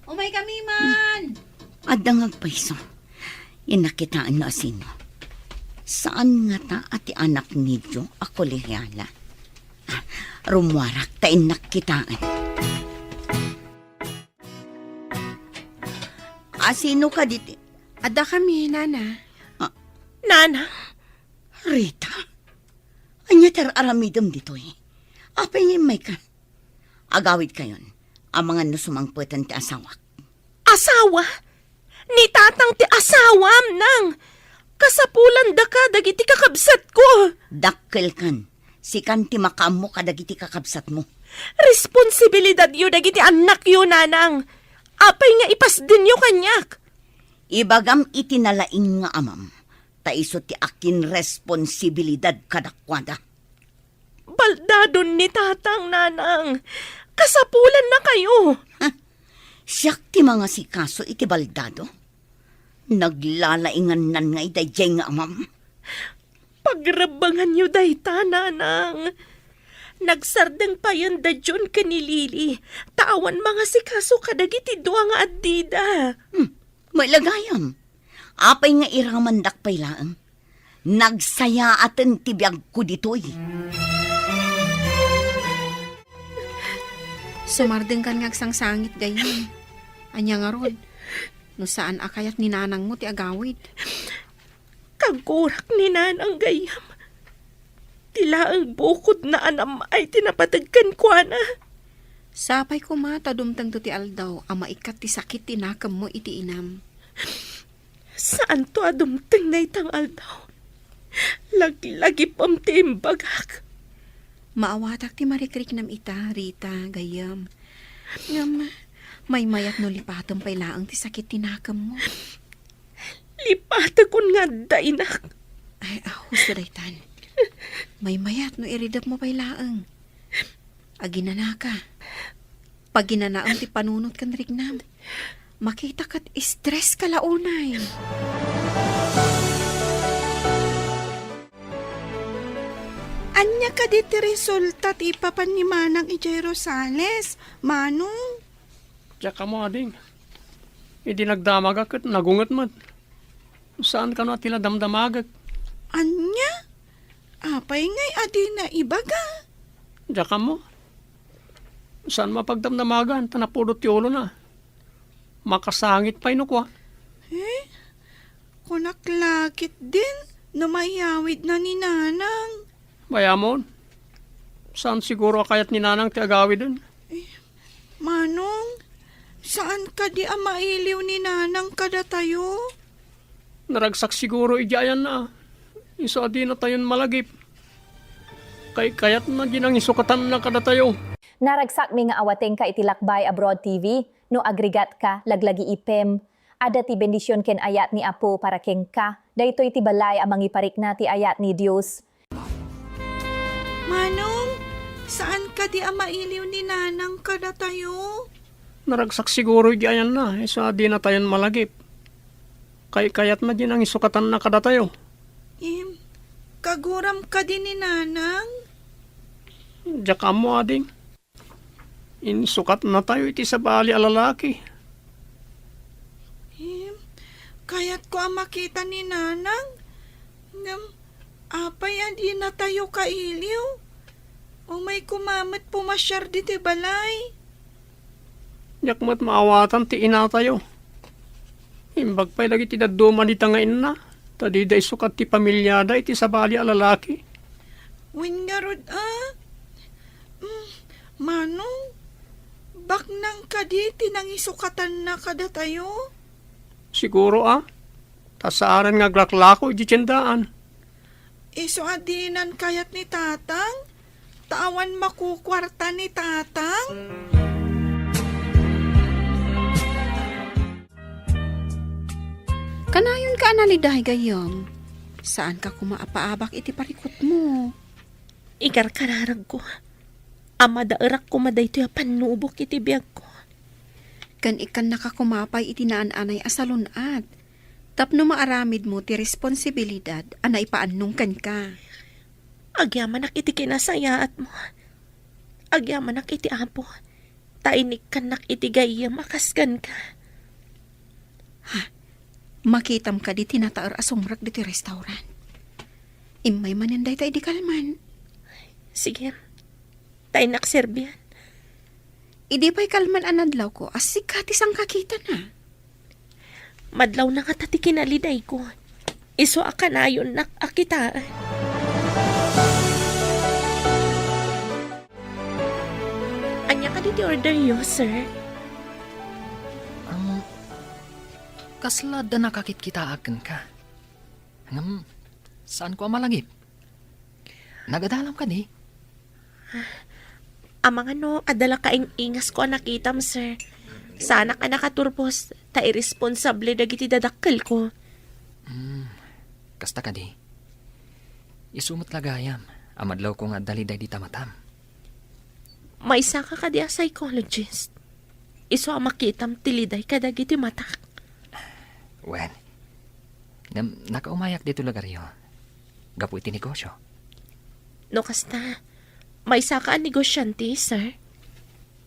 Umaykami man! Adda nga agpayso. Innak kitaen no asino. Saan ngata a ti anak ni Joe a kolehiala? Ah, rummuarak ta innak kitaen. Asino kadi ti? Adda kami, Nana. Ah. Nana? Rita? Ania ti ar-aramidem ditoy? Apay nga immayka? Agawidkayon, amangan no sumangpeten ti asawak. Asawa? Ni tatang ti asawam, nang! Kasapulanda ka dagiti kakabsatko! Dakkelkan, sikan ti makaammo kadagiti kakabsatmo. Responsibilidadyo dagiti annakyo, nanang. Apay nga ipasdenyo kaniak? Ibagam iti nalaing nga amam, ta isu ti akinresponsibilidad kadakuada. Baldadon ni tatang, nanang. Kasapulannakayo. Ha? Siak ti mangasikaso iti baldado? Naglalaingannan ngay daydiay nga amam. Pagrebbenganyo dayta, nanang. Nagsardeng payen da John ken ni Lily, ta awan mangasikaso kadagiti dua nga addida. Hmm, met la gayam. Apay nga iramandak pay laeng? Nagsayaaten ti biagko ditoy. Sumardengkan nga agsangsangit, gayyem. Ania ngarud? No saan a kayat ni nanangmo ti agawid. Kagurak ni nanang, gayyem. Ti laeng bukodna a nam-ay ti napateg kenkuana. Sapay koma ta dumtengto ti aldaw a maikkat ti sakit ti nakemmo iti inam. Saanto a dumteng dayta nga aldaw. Laglagipem ti imbagak. Maawatak ti marikriknam ita, Rita, gayyem. Ngem, maymayat no lipatem pay laeng ti sakit ti nakemmo. Lipatekon nga adda inak. Ay, ah, husto daytan. Maymayat no iridepmo pay laeng. Aginanaka. Paginanaem ti panunot ken riknam. Makita ket stress ka la unay. Ania kadi ti resulta ti ipapan ni Manang idiay Rosales, Manong? Diak ammo, ading. Idi nagdamagak ket nagunget met. Saan kano a ti la damdamagek. Ania? Apay ngay a dina ibaga? Diak ammo. Saan mapagdamdamagan ta napudot ti ulona. Makasangit pay no kua. Eh? Kunak la ketdin no mayawidna ni Nanang. Bayamon, saan siguro a kayat ni Nanang ti agawiden. Eh, Manong, saan kadi a mailiw ni Nanang kadatayo? Naragsak siguro idiay ayanna. Isu a dinatayon malagip. Kaykayatna diay nangisukatanna kadatayo. Naragsakmi nga awatengka iti Lakbay Abroad T V. No agrigatka, laglagiipem. Adda ti bendision ken ayat ni Apo para kenka. Daytoy ti balay a mangiparikna ti ayat ni Dios. Manong, saan kadi a mailiw ni Nanang kadatayo? Naragsak siguro idiay ayanna, isu a dinatayon malagip. Kaykayatna diay nangisukatanna kadatayo. Em, kaguram kadi ni Nanang? Diak ammo, ading. Insukatnatayo iti sabali a lalaki. Em, kayatko a makita ni Nanang. Ngem, apay a dinatayo kailiw? Umay koma met pumasiar ditoy balay. Diak met maawatan ti inatayo. Imbag pay dagiti dadduma dita nga inna, ta dida isukat ti pamiliada iti sabali a lalaki. Wen ngarud a? Mm, Manong, baknang kadi ti nangisukatanna kadatayo? Siguro a, ta saanen nga aglaklako iti tiendaan. Isu a dinan kayat ni Tatang, ta awan makukuarta ni Tatang. Kanayonka a naliday, gayyem. Saanka koma a paabak iti parikutmo. Ikarkararagko a madaerak koma daytoy a pannubok iti biagko. Ken ikkannaka koma pay iti naan-anay a salun-at tapno maaramidmo ti responsibilidad a naipaannong kenka. Agyamanak iti kinasayaatmo. Agyamanak iti Apo, ta inikkannak iti gayyem a kas kenka. Ha? Makitam kadi ti nataer a sumrek ditoy restaurant? Immay manen dayta idi kalman. Sige. Ta innak serbian. Idi pay kalman a nadlawko, a sika ti sangkakitana. Madlawna ngata ti kinalidayko. Isu a kanayonnak a kitaen. Ania kadi ti orderyo, sir? Um, kasla adda nakakitkitaak kenka. Ngem, saanko a malagip. Nagadalam kadi? Amangan no adda la kaing-ingasko a nakitam, sir. Saanak a nakaturpos ta irresponsable dagiti dadakkelko. Hmm, kasta kadi. Isu met la gayam a madlawko nga adda liday dita matam. Maysaka kadi a psychologist? Isu a makitam ti liday kadagiti matak. Wen, ngem nakaumayak ditoy lugaryo gapu iti negosyo. No kasta, maysaka a negosyante, sir?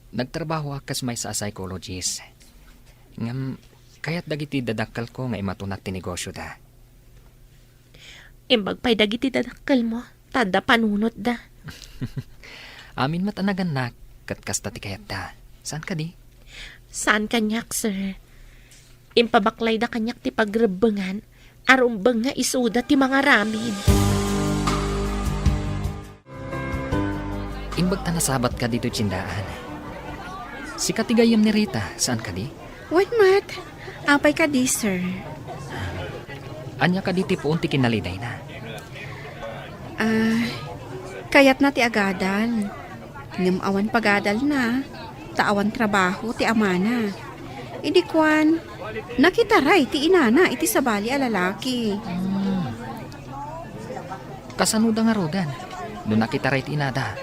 Nagtrabahoak kas maysa a psychologist. Ngem kayat dagiti dadakkelko nga imatunak ti negosyoda. Imbag pay dagiti dadakkelmo, ta adda panunotda. Amin met a nagannak, ket kasta ti kayatda. Saan kadi? Saan kaniak, sir. Impabaklayda kaniak ti pagrebbengan, a rumbeng nga isuda ti mangaramid. Imbag ta nasabatka ditoy tiendaan. Sika ti gayyem ni Rita, saan kadi? Wen met. Apay kadi, sir? Ania kadi ti puon ti kinalidayna? Ah, kayatna ti agadal. Ngem awan pagadalna, ta awan trabaho ti amana. Idi kuan, nakitaray ti inana iti sabali a lalaki. Hmm. Kasanoda ngaruden no nakitaray ti inada?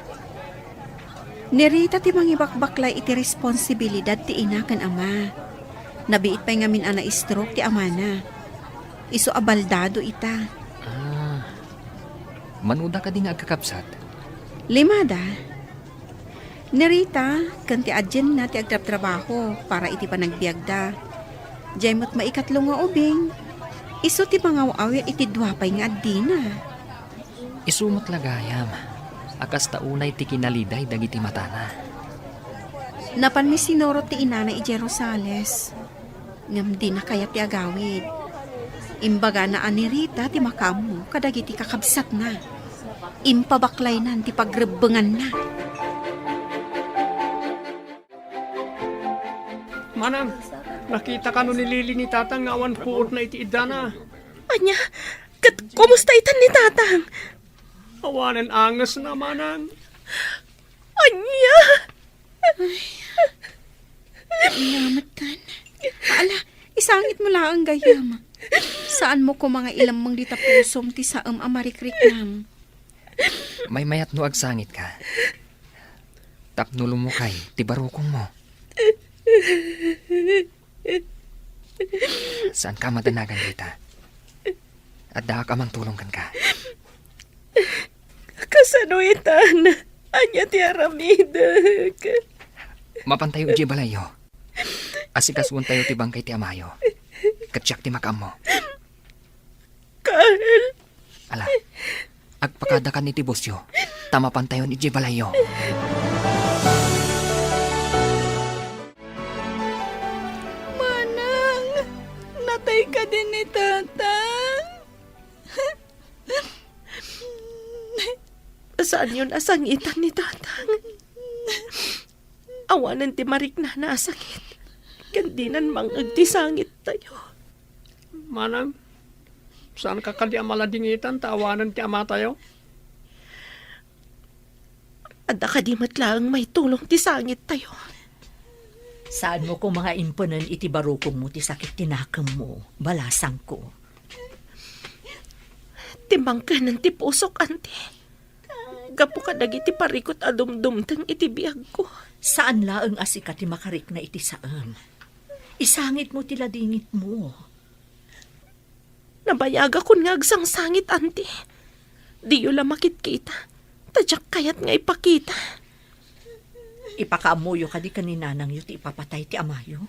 Ni Rita ti mangibakbaklay iti responsibilidad ti ina ken ama. Nabiit pay ngamin a na-stroke ti amana. Isu a baldado ita. Ah. Manuda kadi nga agkakabsat? Limada. Ni Rita ken ti adienna ti agtrabtrabaho para iti panagbiagda. Diay met maikatlo nga ubing, isu ti mangaw-awir iti dua pay nga addina. Isu met la gayam a kasta unay ti kinaliday dagiti matana. Napanmi sinurot ti inana idiay Rosales, ngem dina kayat ti agawid. Imbagana a ni Rita ti makaammo kadagiti kakabsatna. Impabaklaynan ti pagrebbenganna. Manang, nakita kano ni Lily ni Tatang nga awan puotna iti iddana? Ania? Ket kumusta itan ni Tatang? Awanen angesna, Manang. Ania? Ay, namattan. Ala, isangit mo laeng gayam. Saan mo koma nga ilemmeng dita pusom ti saem a marikriknam? Maymayat no agsangitka. Tapno lumukay ti barukongmo. Saanka a madanagan, Rita. Addaak a mangtulong kenka. Kasano itan? Ania ti aramidek? Mapantayo idiay balayyo. Asikasuentayo ti bangkay ti amayo. Ket siak ti makaammo. Carl! Ala, agpakadakan iti busyo, ta mapantayon idiay balayyo. Manang, natay kadi ni Tatang? Saanyon a sangitan ni Tatang. Awanen ti mariknana a sakit, ken dinan mang-eg ti sangittayo. Manang, saanka kadi a maladingitan ta awanen ti amatayo? Adda kadi met laeng maitulong ti sangittayo? Saanmo koma nga impenen iti barukongmo ti sakit ti nakemmo, balasangko. Timmangkenen ti pusok, Auntie. Gapu kadagiti parikut a dumdumteng iti biagko. Saan laeng a sika ti makarikna iti saem. Isangitmo ti ladingitmo. Nabayagakon nga agsangsangit, Auntie. Diyo la makitkita, ta diak kayat nga ipakita. Ipakaammoyo kadi ken ni nanangyo ti ipapatay ti amayo?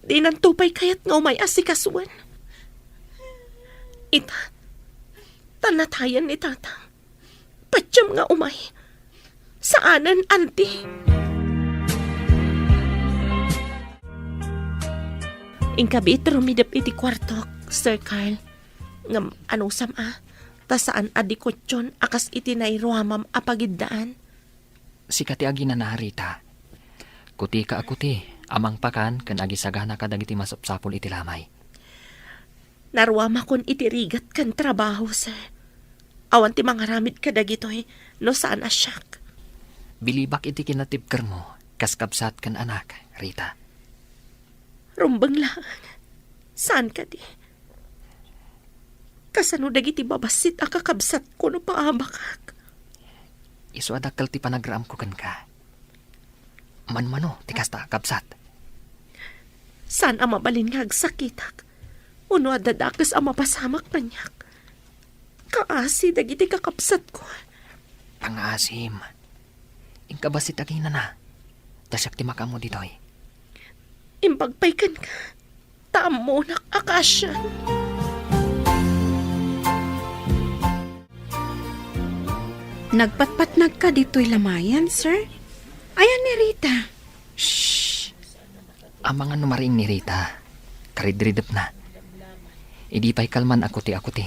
Dinanto pay kayat nga umay asikasuen. Ita, ta natayen ni Tatang. Patiem nga umay. Saanen, Auntie. Inka biit rumidep iti kuartok, Sir Carl. Ngem anusam a, ta saan a dikotion a kas iti nairuamam a pagiddaan. Sika ti aginana, Rita. Kutika a kuti a mangpakan ken agisagana kadagiti masapsapul iti lamay. Naruamakon iti rigat ken trabaho, sir. Awan ti mangaramid kadagitoy no saan a siak. Bilibak iti kinatibkermo kas kabsat ken anak, Rita. Rumbeng laeng. Saan kadi? Kasano dagiti babassit a kakabsatko no paabakak? Isu a dakkel ti panagraamko kenka. Manmano ti kasta a kabsat? Saan a mabalin nga agsakitak, wenno adda dakes a mapasamak kaniak. Kaasi dagiti kakabsatko. Pangaasim. Inka bassit aginana, ta siak ti makaammo ditoy. Imbag pay kenka, ta ammonak a kaasian. Nagpatpatnagka ditoy lamayan, sir? Ayan ni Rita? Shh! Amangan no mariing ni Rita. Karidridepna. Idi pay kalman a kuti a kuti.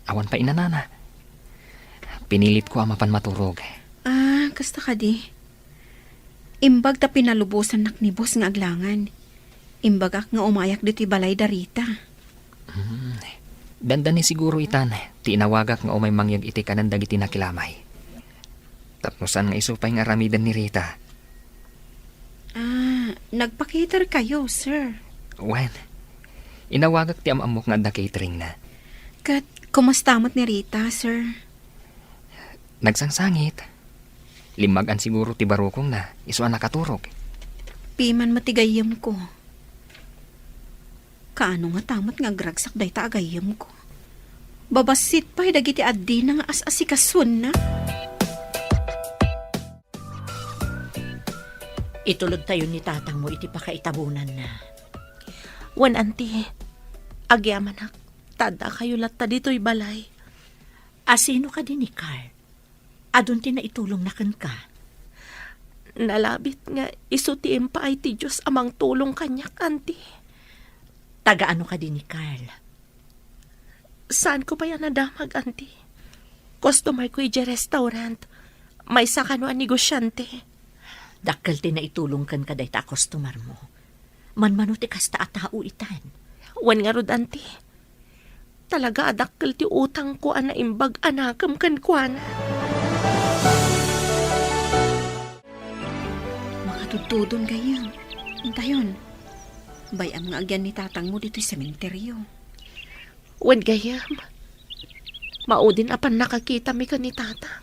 Awan pay inanana. Pinilitko a mapan maturog. Ah, kasta kadi. Imbag ta pinalubosannak ni boss nga aglangan. Imbagak nga umayak ditoy balay da Rita. Hmm. Dandani siguro itan ti inawagak nga umay mangyeg iti kanen dagiti nakilamay. Tapno saan nga isu pay nga aramiden ni Rita. Ah, nagpa-cater kayo, sir? Wen, inawagak ti am-ammok nga adda cateringna. Ket kumusta met ni Rita, sir? Nagsangsangit. Limmagan siguro ti barukongna, isu a nakaturog. Piman met ti gayyemko. Kaano ngata met nga agragsak dayta a gayyemko? Babassit pay dagiti addina nga as-asikasonna. Itulodtayo ni tatangmo iti pakaitabonanna. Wen, anti, agyamanak, ta addakayo latta ditoy balay. Asino kadi ni Carl? Adun ti naitulongna kenka? Nalabit nga isu ti impaay ti Dios a mangtulong kaniak, anti. Taga ano kadi ni Carl? Saanko pay a nadamag, anti. Customer ko idiay restaurant. Maysa kano a negosiante. Dakkel ti naitulong kenka dayta a customer mo. Manmano ti kasta a tao itan. Wen ngarud, anti. Talaga a dakkel ti utangko a naimbag a nakem kenkuana. Makatudtudon gayyem. Intayon. Bay-am nga agyan ni tatangmo ditoy sementeryo. Wen gayyem, maudin a pannakakitami ken ni tatang.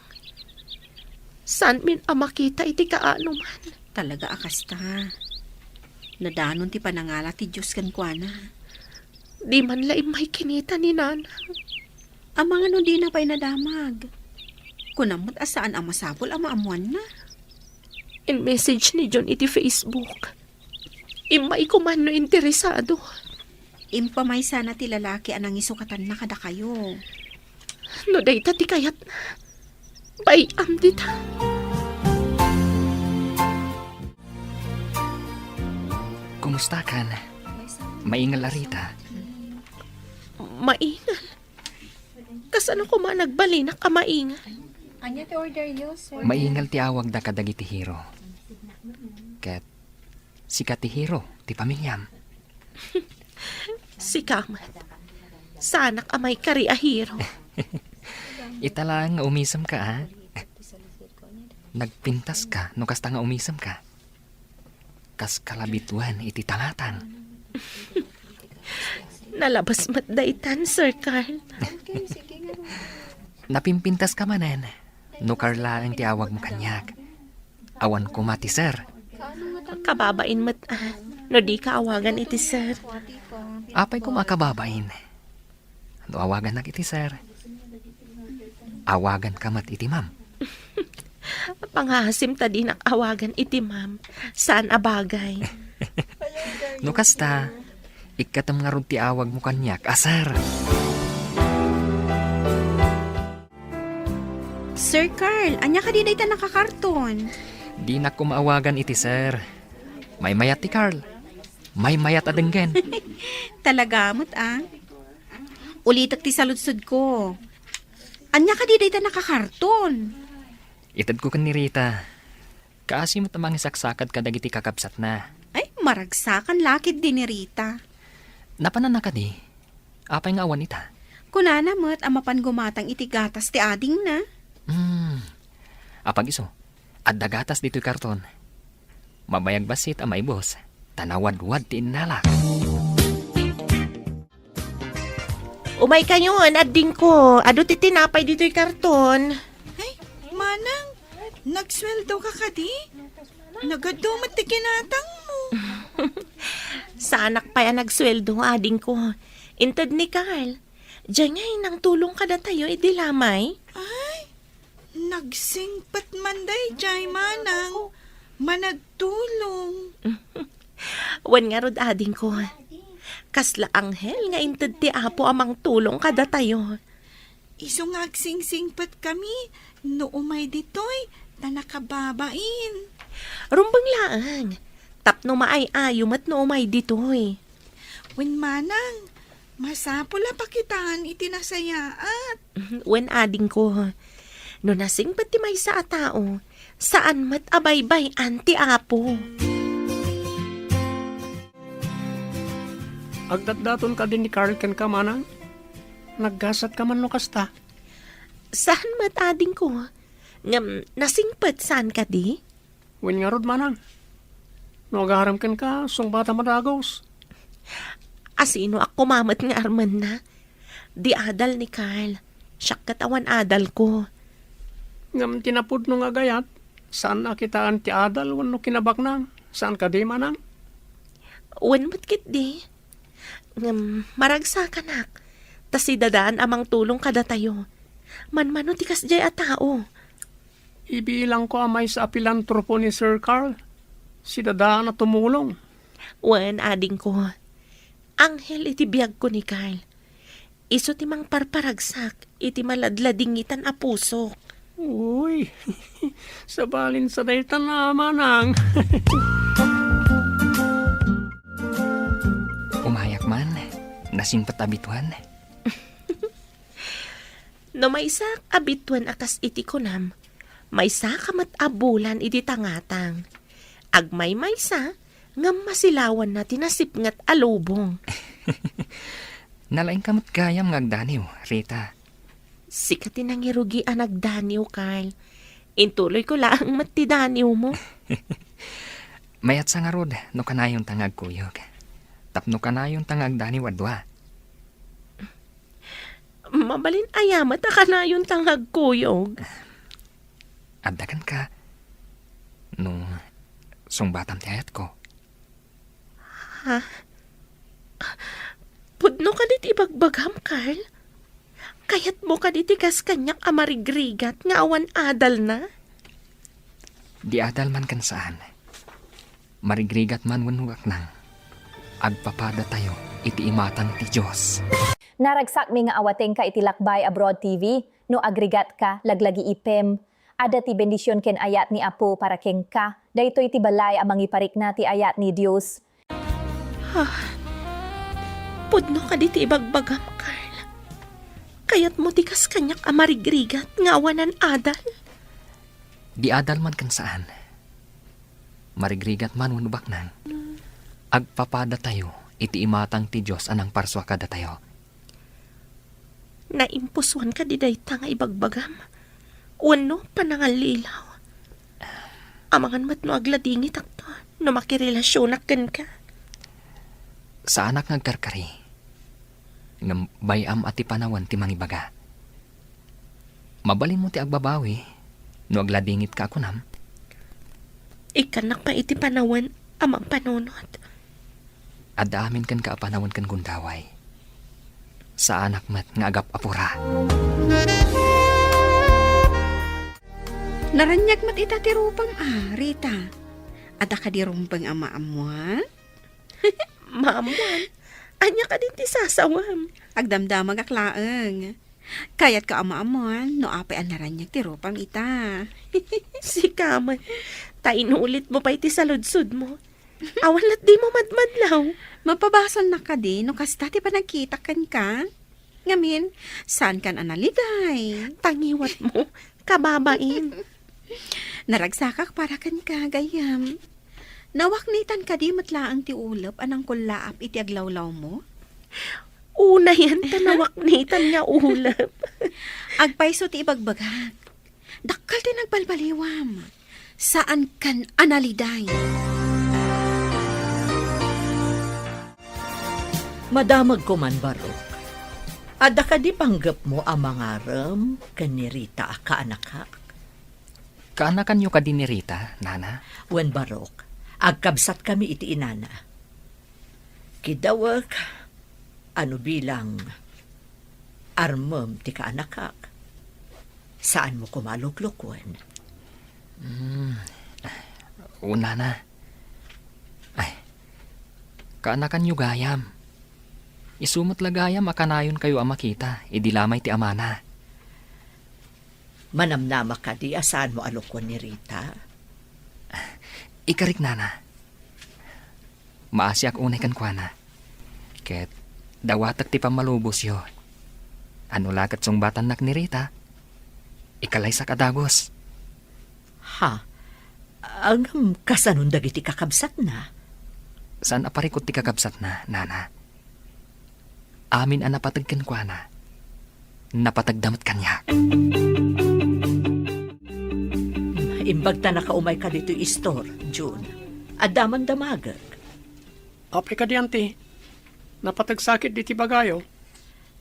Saanmin a makita iti kaanoman. Talaga a kasta. Nadanon ti panangala ti Dios kenkuana. Di man la immay kinita ni nanang. Amangan no dina pay nadamag. Kunam met a saan a masapul a maammoanna. In-message ni John iti Facebook. Immay ko man no interesado. Impamaysana ti lalaki a nangisokatanna kadakayo. No dayta ti kayatna, bay-am dita. Kumusta kan? Maingal a Rita? Maingal. Kasano koma nagbalinak a maingal? Ania ti order yo, sir? Maingal ti awagda kadagiti hero. Ket sika ti hero ti pamiliam. Sika met. Saanak a maikari a hero. Ita laeng nga umisemka, a? Nagpintaska no kasta nga umisemka. Kas kalabituen iti tangatang. Nalabes met daytan, Sir Carl. Napimpintaska manen no Carl laeng ti awagmo kaniak. Awan koma ti sir. Kababain met, a, no dika awagan iti sir. Apay koma a kababain? No awagannak iti sir, awaganka met iti ma'am. Pangaasim ta dinak awagan iti ma'am. Saan a bagay. No kasta, ikkatem ngarud ti awagmo kaniak a sir. Sir Carl, ania kadi dayta nakakarton? Dinak koma awagan iti sir. Maymayat ti Carl. Maymayat a denggen. Talaga met, a? Ulitek ti saludsodko. Ania kadi dayta nakakarton? Itedko ken ni Rita. Kaasi met a mangisaksakad kadagiti kakabsatna. Ay, maragsakan la ketdi ni Rita. Napananna kadi? Apay nga awan ita? Kunana met a mapan gumatang iti gatas ti adingna. Hmm. Apag isu, adda gatas ditoy karton. Mabayag bassit a maibus, ta nawadwad ti innalak. Umaykayon, addingko. Adu ti tinapay ditoy karton. Ay, manang, nagsueldo ka kadi? Nagadu met ti kinatangmo. Saanak pay a nagsueldo, adingko. Inted ni Carl. Diay ngay nangtulong kadatayo idi lamay? Ay, nagsingpet man daydiay, manang. Managtulong. Wen ngarud, adingko. Kasla anghel nga inted ti Apo a mangtulong kadatayo. Isu nga agsingsingpetkami no umay ditoy ta nakababain. Rumbeng laeng, tapno maay-ayo met no umay ditoy. Wen manang, masapul a pakitaan iti nasayaat. Wen, adingko, no nasingpet ti maysa a tao, saan met a baybay-an ti Apo. Agdatdaton kadi ni Carl kenka, manang? Naggasatka man no kasta? Saan met, adingko. Ngem nasingpet, saan kadi? Wen ngarud, manang. No agarem kenka, sungbatam a dagus. Asinoak koma met nga armenna? Di adal ni Carl. Siak ket awan adalko. Ngem ti napudno nga agayat, saan a kitaan ti adal wenno kinabaknang. Saan kadi, manang? Wen met ketdi. Ngem maragsakanak. ta sidadaan a mangtulong kadatayo. Manmano ti kasdiay a tao. Ibilangko a maysa a pilantropo ni Sir Carl. Sidadaan a tumulong. Wen, adingko. Anghel iti biagko ni Carl. Isu ti mangparparagsak iti maladladingitan a pusok. Uy, sabalin sa dayta na, manang. Umayak man, nasingpet a bituen. No maysaak a bituen a kas iti kunam, maysaka met a bulan iti tangatang. Agmaymaysa, ngem masilawanna ti nasipnget a lubong. Nalaingka met gayam nga agdaniw, Rita. Sika ti nangirugi a nagdaniw, Carl. Intuloyko laeng met ti daniwmo. Mayatsa ngarud no kanayonta nga agkuyog. Tapno kanayonta nga agdaniw a dua. Mabalin aya met a kanayonta nga agkuyog? Adda kenka, no sungbatam ti ayatko. Ha? Pudno kadi ti ibagbagam, Carl? Kayatmo kadi ti kas kaniak a marigrigat nga awan adalna? Di adal man ken saan. Marigrigat man wenno baknang, agpapadatayo iti imatang ti Dios. Naragsakmi nga awatengka iti Lakbay Abroad T V. No agrigatka, laglagiipem. Adda ti bendision ken ayat ni Apo para kenka. Daytoy ti balay a mangiparikna ti ayat ni Dios. Ah, pudno kadi ti ibagbagam, Carl? Kayatmo ti kas kaniak a marigrigat nga awanan adal? Di adal man ken saan. Marigrigat man wenno baknang, agpapadatayo iti imatang ti Dios a nangparsua kadatayo. Naimpusuan kadi dayta nga ibagbagam? Wenno panangallilaw? Amangan met no agladingitakto no makirelasionak kenka. Saanak nga agkarkari, ngem bay-am a ti panawen ti mangibaga. Mabalinmo ti agbabawi no agladingitka a kunam, "Ikkannak pay iti panawen a mangpanunot." Adda amin kenka a panawen ken gundaway. Saanak met nga agap-apura. Naraniag met ita ti rupam a, Rita. Adda kadi rumbeng a maammuan? Maammuan? Ania kadi ti sasawam? Agdamdamagak laeng. Kayatka a maammuan no apay a naraniag ti rupam ita. Sika met, ta inulitmo pay ti saludsodmo. Awan lat dimo madmadlaw. Mapabasolnak kadi no kasta ti panagkitak kenka? Ngamin, saankan a naliday? Tangiwatmo, kababain. Naragsakak para kenka, gayyem. Nawaknitan kadi met laeng ti ulep a nangkullaap iti aglawlawmo? Unayen ta nawaknitan nga ulep. Agpayso ti ibagbagak. Dakkel ti nagbalbaliwam. Saankan a naliday. Madamagko man, Barok. Adda kadi panggepmo a mangarem ken ni Rita a kaanakak? Kaanakanyo kadi ni Rita, Nana? Wen, Barok, agkabsatkami iti inana. Kidawek a no bilang armem ti kaanakak, saanmo koma a luklukuen. Hmm. O, Nana. Ay, kaanakanyo gayam. Isu met la gayam a kanayonkayo a makita idi lamay ti amana. Manamnama kadi a saanmo a lukuen ni Rita? Ikarik, Nana. Maasiak unay kenkuana. Ket dawatek ti pammalubosyo. Ano la ket sungbatannak ni Rita, ikalaysak a dagus. Ha? Ngem kasanon dagiti kakabsatna? Saan a parikut ti kakabsatna, Nana. Amin a napateg kenkuana, napategda met kaniak. Imbag ta nakaumay ka ditoy istor, June. Adda man damagek. Apay kadi, Auntie? Napateg sakit diti bagayo.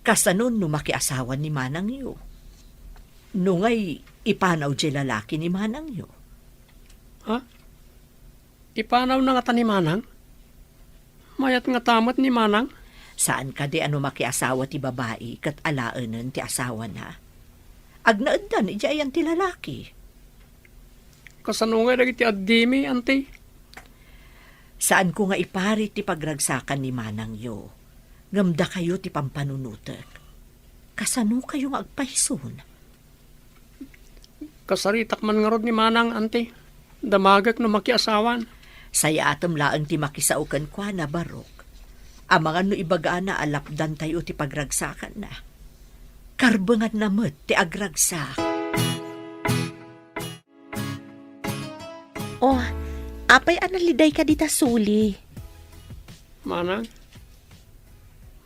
Kasano no makiasawa ni manangyo? No ngay, ipanaw jay lalaki ni manangyo? Ha? Ipanawna ngata ni manang? Mayat ngata met ni manang? Saan kadi a no makiasawa ti babai ket alaenen ti asawana, agnaeddan idiay ayan ti lalaki? Kasano ngay dagiti addimi, anti? Saanko nga iparit ti pagragsakan ni manangyo, ngem dakayo ti pampanunotek. Kasano kayo nga agpayson? Kasaritak man ngarud ni manang, anti. Damagek no makiasawan. Sayatem laeng ti makisao kenkuana, Barok. Amangan no ibagana a lapdantayo ti pagragsakanna. Karbenganna met ti agragsak. Oh, apay a nalidayka dita suli? Manang,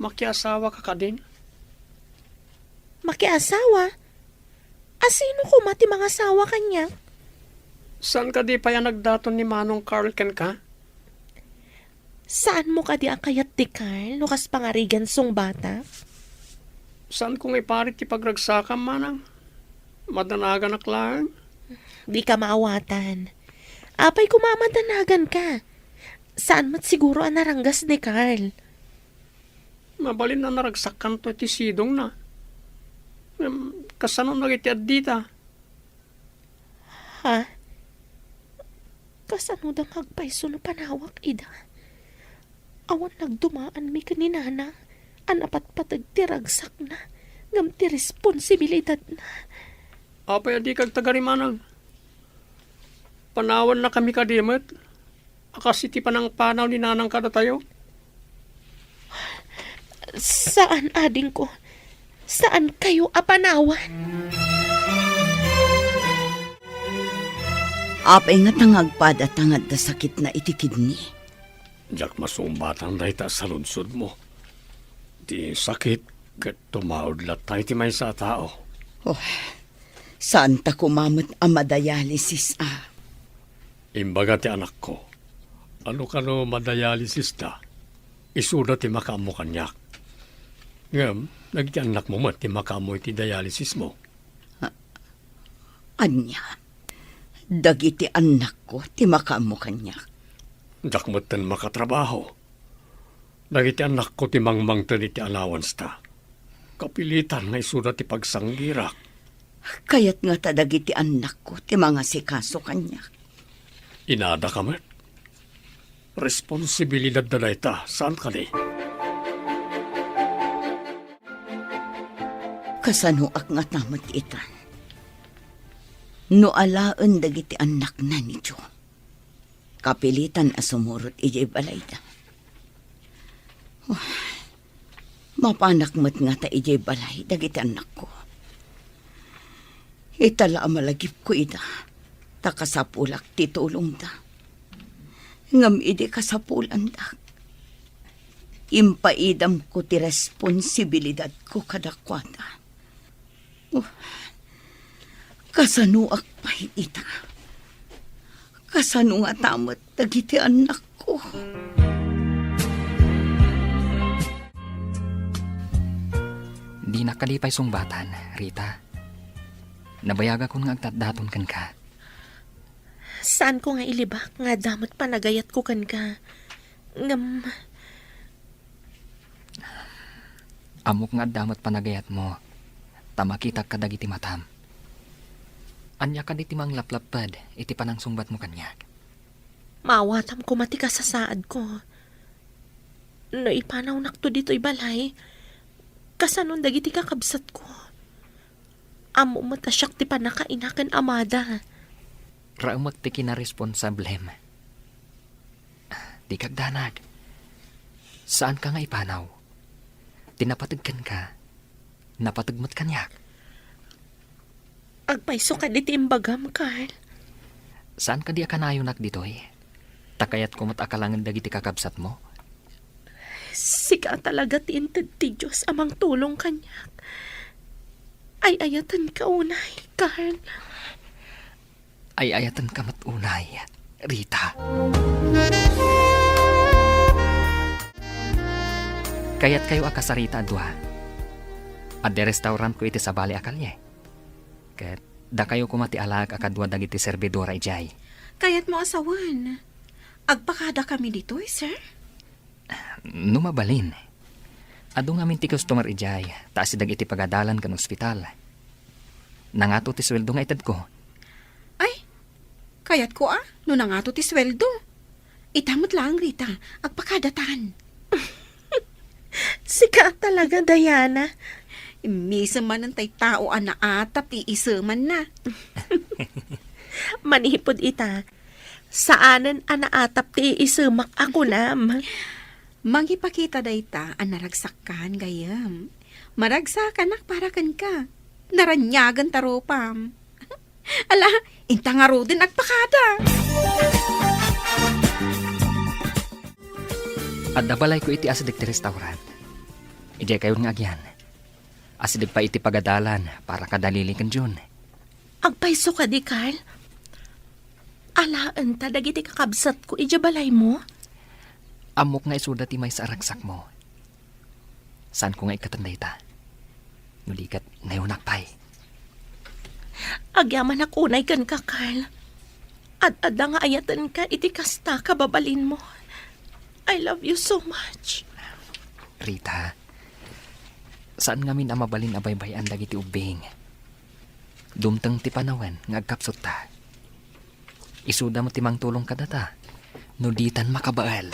makiasawa ka kadin? Makiasawa? A sino koma ti mangasawa kaniak? Saan kadi pay a nagdaton ni Manong Carl kenka? Saanmo kadi a kayat ti Carl no kas pangarigan sungbata? Saanko nga iparit ti pagragsakam, manang. Madanaganak laeng. Dika maawatan. Apay koma a madanaganka? Saan met siguro a naranggas ni Carl? Mabalin a naragsakkanto iti sidongna. Ngem, kasano dagiti addita? Ha? Kasano da nga agpayso no panawak ida? Awan nagdumaanmi ken ni Nana a napatpateg ti ragsakna ngem ti responsibilidadna. Apay a dika agtagari, manang? Panawannakami kadi met a kas iti panangpanaw ni Nanang kadatayo? Saan, adingko. Saankayo a panawan. Apay ngata nga agpadata nga adda sakitna iti kidney? Diak masungbatan dayta a saludsodmo. Ti sakit ket tumaud latta iti maysa a tao. Oh, saanta koma met a madialysis a. Imbaga ti anakko, ano kano madialysisda, isuda ti makaammo kaniak. Ngem, dagiti annakmo met ti makaammo iti dialysismo. A-, ania? Dagiti annakko ti makaammo kaniak. Diak metten makatrabaho. Dagiti annakko ti mangmangted iti allowance-ta. Kapilitan nga isuda ti pagsanggirak. Kayat ngata dagiti annakko ti mangasikaso kaniak. Inadaka met. Responsibilidadda dayta, saan kadi? Kasanoak ngata met itan? No alaen dagiti annakna ni Joe, kapilitan a sumurot idiay balayda. Oh, mapanak met ngata idiay balay dagiti annakko. Ita la a malagipko ida, ta kasapulak ti tulongda. Ngem idi kasapulandak, impaidamko ti responsibilidadko kadakuada. Oh, kasanoak pay ita? Kasano ngata met dagiti annakko? Dinak kadi pay sungbatan, Rita. Nabayagakon nga agtatdaton kenka. Saanko nga ilibak nga adda met panagayatko kenka. Ngem, ammok nga adda met panagayatmo, ta makitak kadagiti matam. Ania kadi ti manglaplapped iti panangsungbatmo kaniak? Maawatam koma ti kasasaadko. No ipanawnakto ditoy balay, kasanon dagiti kakabsatko? Ammom met a siak ti pannakaina ken amada. Raemek ti kinaresponsablem. Dika agdanag. Saanka nga ipanaw. Ti napateg kenka, napateg met kaniak. Agpayso kadi ti imbagam, Carl? Saan kadi a kanayonak ditoy? Ta kayatko met a kalangen dagiti kakabsatmo? Sika talaga ti inted ti Dios a mangtulong kaniak. Ay-ayatenka unay, Carl. Ay-ayatenka met unay, Rita. Kayatkayo a kasarita a dua? Adda restaurantko iti sabali a kalye. Ket dakayo koma ti alaek a kadua dagiti serbidora idiay. Kayatmo a sawen, agpakadakami ditoy, sir? No mabalin. Adu ngamin ti customer idiay, ta asideg iti pagadalan ken ospital. Nangato ti sueldo nga itedko. Ay, kayatko a, no nangato ti sueldo. Ita met laeng, Rita, agpakadatan. Sika talaga, Diana. Immisem manen tay tao a naatap ti isemanna. Manipud ita, saanen a naatap ti iisemak a kunam. Mangipakita dayta a naragsakkan, gayyem. Maragsakanak para kenka. Naraniagen ta rupam. Ala, inta ngaruden agpakada. Adda balayko iti asideg ti restaurant. Idiay kayon nga agyan. Asideg pay iti pagadalan para kada Lily ken Jun. Agpayso kadi, Carl? Alaenta dagiti kakabsatko idiay balaymo? Ammok nga isuda ti maysa a ragsakmo. Saanko nga ikkaten dayta. No di ket, nayonak pay. Agyamanak unay kenka, Carl. Ad-adda nga ayatenka iti kasta kababalinmo. I love you so much. Rita, saan ngamin a mabalin a baybay-an dagiti ubbing. Dumteng ti panawen nga agkapsutta. Isuda met ti mangtulong kadata, no ditan makabael.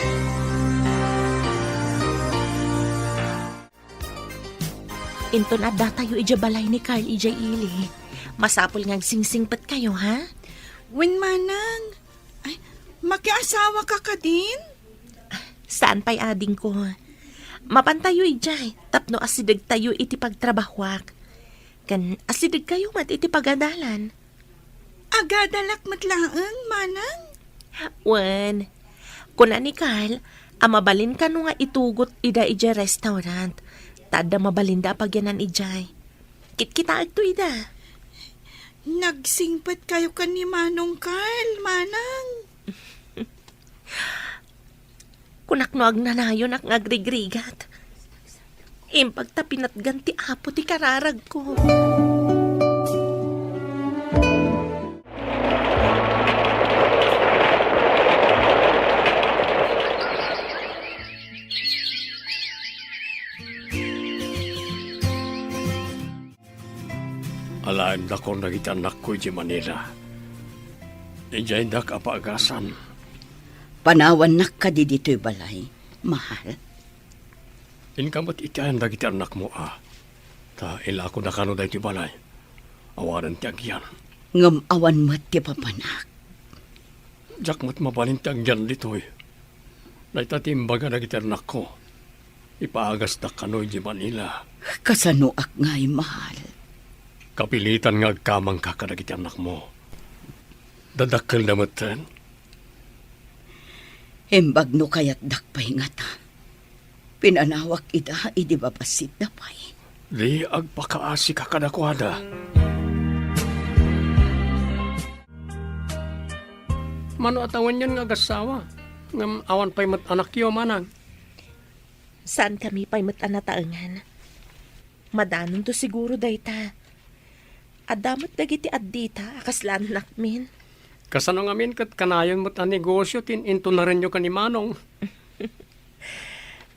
Inton addatayo idiay balay ni Carl idiay ili, masapul nga agsingsingpetkayo, ha? Wen, manang. Ay, makiasawaka kadin? Saan pay, adingko. Mapantayo idiay tapno asidegtayo iti pagtrabahoak. Ken asidegkayo met iti pagadalan. Agadalak met laeng, manang? Wen, kuna ni Carl a mabalin kano nga itugot ida idiay restaurant, ta adda mabalinda a pagyanan idiay. Kitkitaekto ida. Nagsingpetkayo ken ni Manong Carl, manang? Kunak no agnanayonak nga agrigrigat. Imbag ta pinatgan ti Apo ti kararagko. Alaendakon dagiti annakko idiay Manila. Idiaydak a paagasan. Panawannak kadi ditoy balay, mahal? Inka met iti ayan dagiti annakmo a, ta ilakoda kano daytoy balay. Awanen ti agyan. Ngem awan met ti papanak. Diak met mabalin ti agyan ditoy. Dayta ti imbaga dagiti annakko. Ipaagasdak kano idiay Manila. Kasanoak ngay, mahal? Kapilitan nga agkamangka kadagiti annakmo. Dadakkelda metten. Imbag no kayatdak pay ngata. Pinanawak ida idi babassitda pay. Di agpakaasika kadakuada. Mano a tawenyon nga agassawa, ngem awan pay met anakyo, manang? Saankami pay met a nataengan. Madanonto siguro dayta. Adda met dagiti addita a kasla annakmin. Kasano ngamin ket kanayon met a negosio ti in-, intunarenyo ken ni Manong?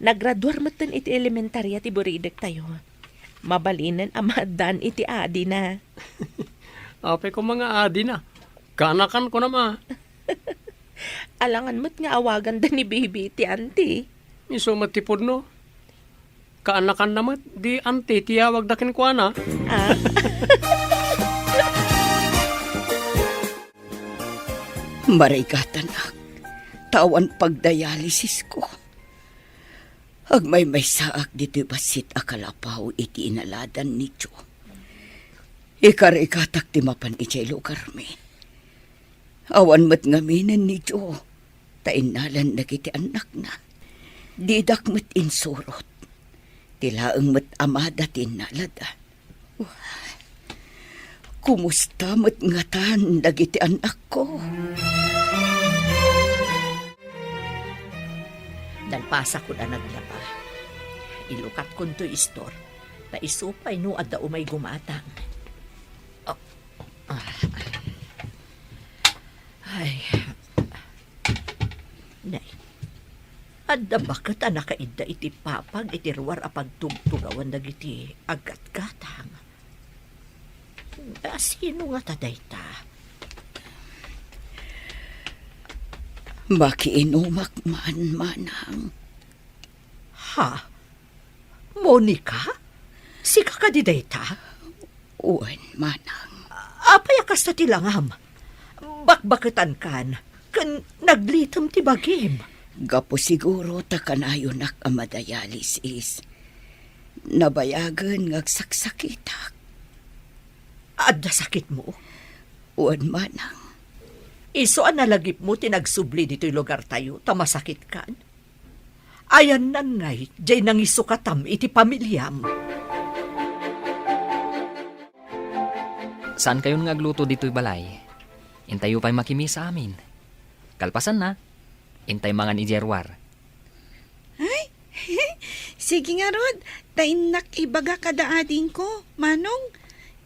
Nagraduar metten iti elementaria ti buridektayo. Mabalinen a maaddaan iti adina. Apay koma nga adina? Kaanakan kunam a. Alangan met nga awaganda ni Bibi ti anti. Isu met ti pudno. Kaanakanna met, di anti ti yawagda kenkuana. Ah. Marigatanak, ta awan pagdialysisko. Agmaymaysaak ditoy bassit a kalapaw iti inaladan ni Joe. Ikarigatak ti mapan idiay lugarmi. Awan met ngaminen ni Joe, ta innalan dagiti annakna. Didak met insurot. Ti laeng met amada ti innalada. Kumusta met ngatan dagiti annakko? Nalpasakon a naglaba. Ilukatkonto istor. Ta isu pay no adda umay gumatang. Oh. Ah. Ay. Nay. Adda baket a nakaidda iti papag iti ruar a pagtugtugawan dagiti aggatgatang. A, sino ngata dayta? Makiinumak man, manang. Ha? Monica? Sika kadi dayta? Wen, manang. Apay a kasta ti langam? Bakbaketankan, ken naglitem ti bagim. Gapu siguro ta kanayonak a madialysis. Nabayagen nga agsaksakitak. Adda sakitmo? Wen, manang. Isu a nalagipmo ti nagsubli ditoy lugartayo ta masakitkan? Ayanna ngay, jay nangisukatam iti pamiliam. Saankayon nga agluto ditoy balay? Intayo pay makimisa amin. Kalpasanna, intay mangan idiay ruar. Ay, sige ngarud, ta innak ibaga kada adingko, Manong.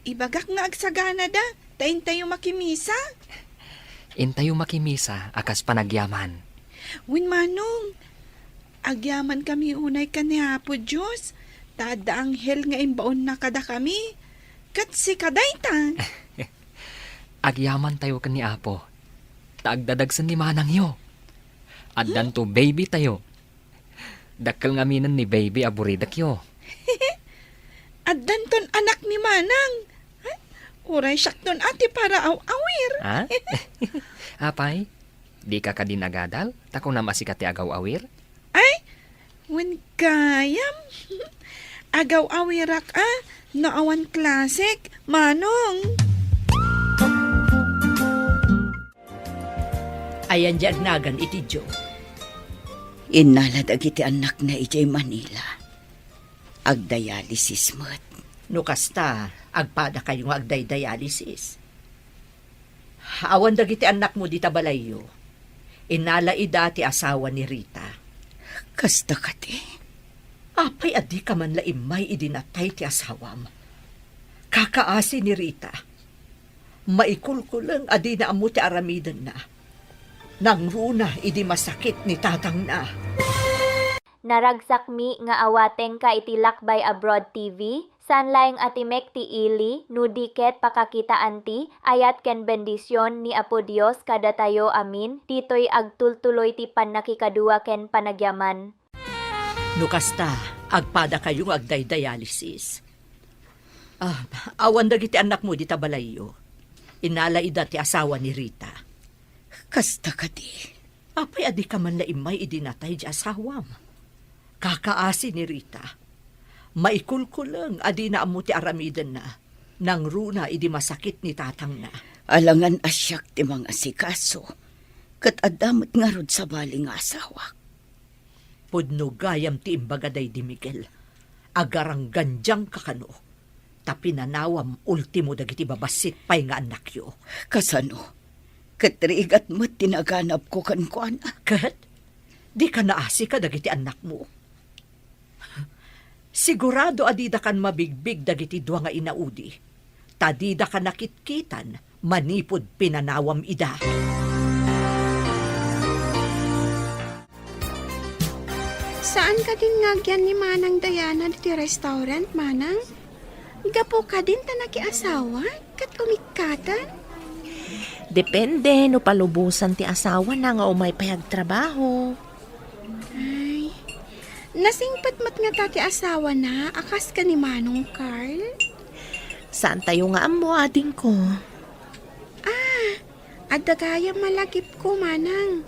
Ibagak nga agsaganada, ta intayo makimisa. Intayo makimisa a kas panagyaman. Wen, Manong, agyamankami unay ken ni Apo Dios, ta adda anghel nga imbaonna kadakami. Ket sika dayta. Agyamantayo ken ni Apo, ta agdadagsen ni manangyo. Addanto baby tayo. Dakkel ngaminen ni baby a buridekyo. Addanton anak ni manang. Ay, uray siakton a ti para aw-awir. Ha? Apay, dika kadi nagadal? Ta kunam a sika ti agaw-awir? Ay, wen gayam. Agaw-awirak a, no awan klasek, Manong. Ayan di agnagan iti Dios. Innala dagiti annakna idiay Manila. Agdialysis met. No kasta, agpadakayo nga agdidialysis. Awan dagiti annakmo dita balayyo. Innala ida ti asawa ni Rita. Kasta kadi. Apay a dika man la immay idi natay ti asawam? Kakaasi ni Rita. Maikulkuleng a dina ammo ti aramidenna. Nangruna idi masakit ni tatangna. Naragsakmi nga awatengka iti Lakbay Abroad T V, saan laeng a timek ti ili, no di ket pakakitaanti, ayat ken bendision ni Apo Dios kadatayo amin, ditoy agtultuloy ti pannakikadua ken panagyaman. No kasta, agpadakayo nga agdidialysis. Ah, awan dagiti annakmo dita balayyo. Innala ida ti asawa ni Rita. Kasta kadi. Apay a dika man la immay idi natay di asawam? Kakaasi ni Rita. Maikulkuleng a dina ammo ti aramidenna. Nangruna idi masakit ni tatangna. Alangan a siak ti mangasikaso, ket adda met ngarud sabali nga asawak. Pudno gayam ti imbaga daydi Miguel. Agaranggandiangka kano. Ta pinanawam ultimo dagiti babassit pay nga annakyo. Kasano? Ket rigat met ti naganabko kenkuana. Ket? Dika naasi kadagiti annakmo? Sigurado a didakan mabigbig dagiti dua nga inaudi, ta didaka nakitkitan manipud pinanawam ida. Saan kadin nga agyan ni Manang Diana ditoy restaurant, Manang? Gapu kadin ta nakiasawa ket umikkatan? Depende no palubosan ti asawana nga umay pay agtrabaho. Ay, nasingpet met ngata ti asawana a kas ken ni Manong Carl? Saantayo nga ammo, adingko. Ah, adda gayam malagipko, Manang.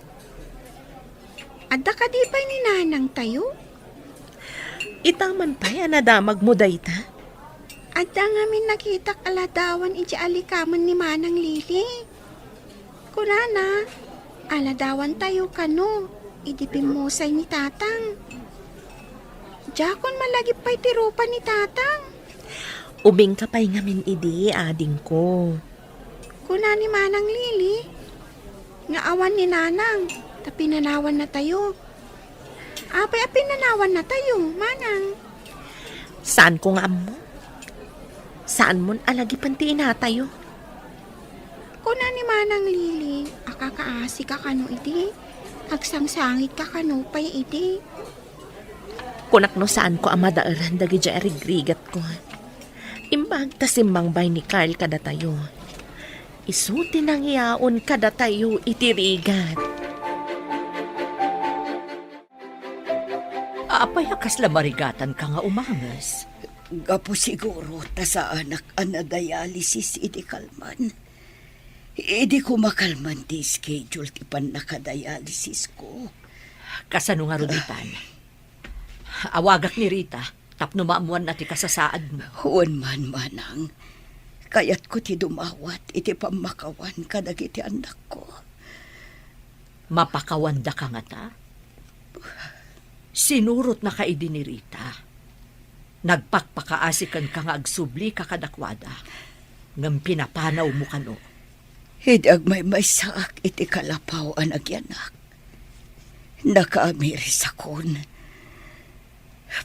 Adda kadi pay ni nanangtayo? Ita man pay a nadamagmo dayta? Adda ngamin nakitak a ladawan idiay alikamen ni Manang Lili. Kunana, a ladawantayo kano idi bimmusay ni Tatang. Diakon malagip pay ti rupa ni Tatang. Ubingka pay ngamin idi, adingko. Kuna ni Manang Lili nga awan ni Nanang ta pinanawannatayo. Apay a pinanawannatayo, Manang? Saanko nga ammo. Saanmon a lagipen ti inatayo. Kuna ni Manang Lili a kakaasika kano idi, Agsangsangitka kano pay idi? Kunak no saanko a madaelan dagidiay a rigrigatko. Imbag ta simmangbay ni Carl kadatayo. Isu ti nangiyaon kadatayo iti rigat. Apay a kasla marigatanka nga umanges? Gapu siguro ta saanak a nadialysis idi kalman. Idi ko makalman ti schedule ti pannakadialysisko. Kasano ngarud itan? Awagak ni Rita tapno maammoanna ti kasasaadmo. Wen man, manang. Kayatko ti dumawat iti pammakawan kadagiti annakko. Mapakawandaka ngata? Sinurotnaka idi ni Rita. Nagpakpakaasi kenka nga agsublika kadakuada, ngem pinapanawmo kano. Idi agmaymaysaak iti kalapaw a nagyanak, nakaamirisakon.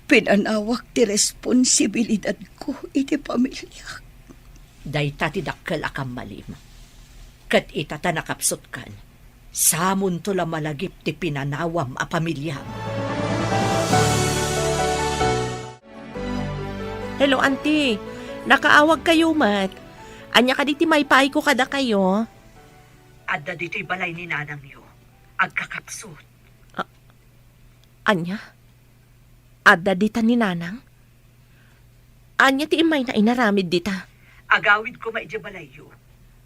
Pinanawak ti responsibilidadko iti pamiliak. Dayta ti dakkel a kammalim. Ket ita ta nakapsutkan, samonto la malagip ti pinanawam a pamiliam. Hello, Auntie. Nakaawagkayo met. Ania kadi ti maipaayko kadakayo? Adda ditoy balay ni nanangyo. Agkakapsut. A-, ania? Adda dita ni Nanang? Ania ti immayna inaramid dita? Agawid koma idiay balayyo,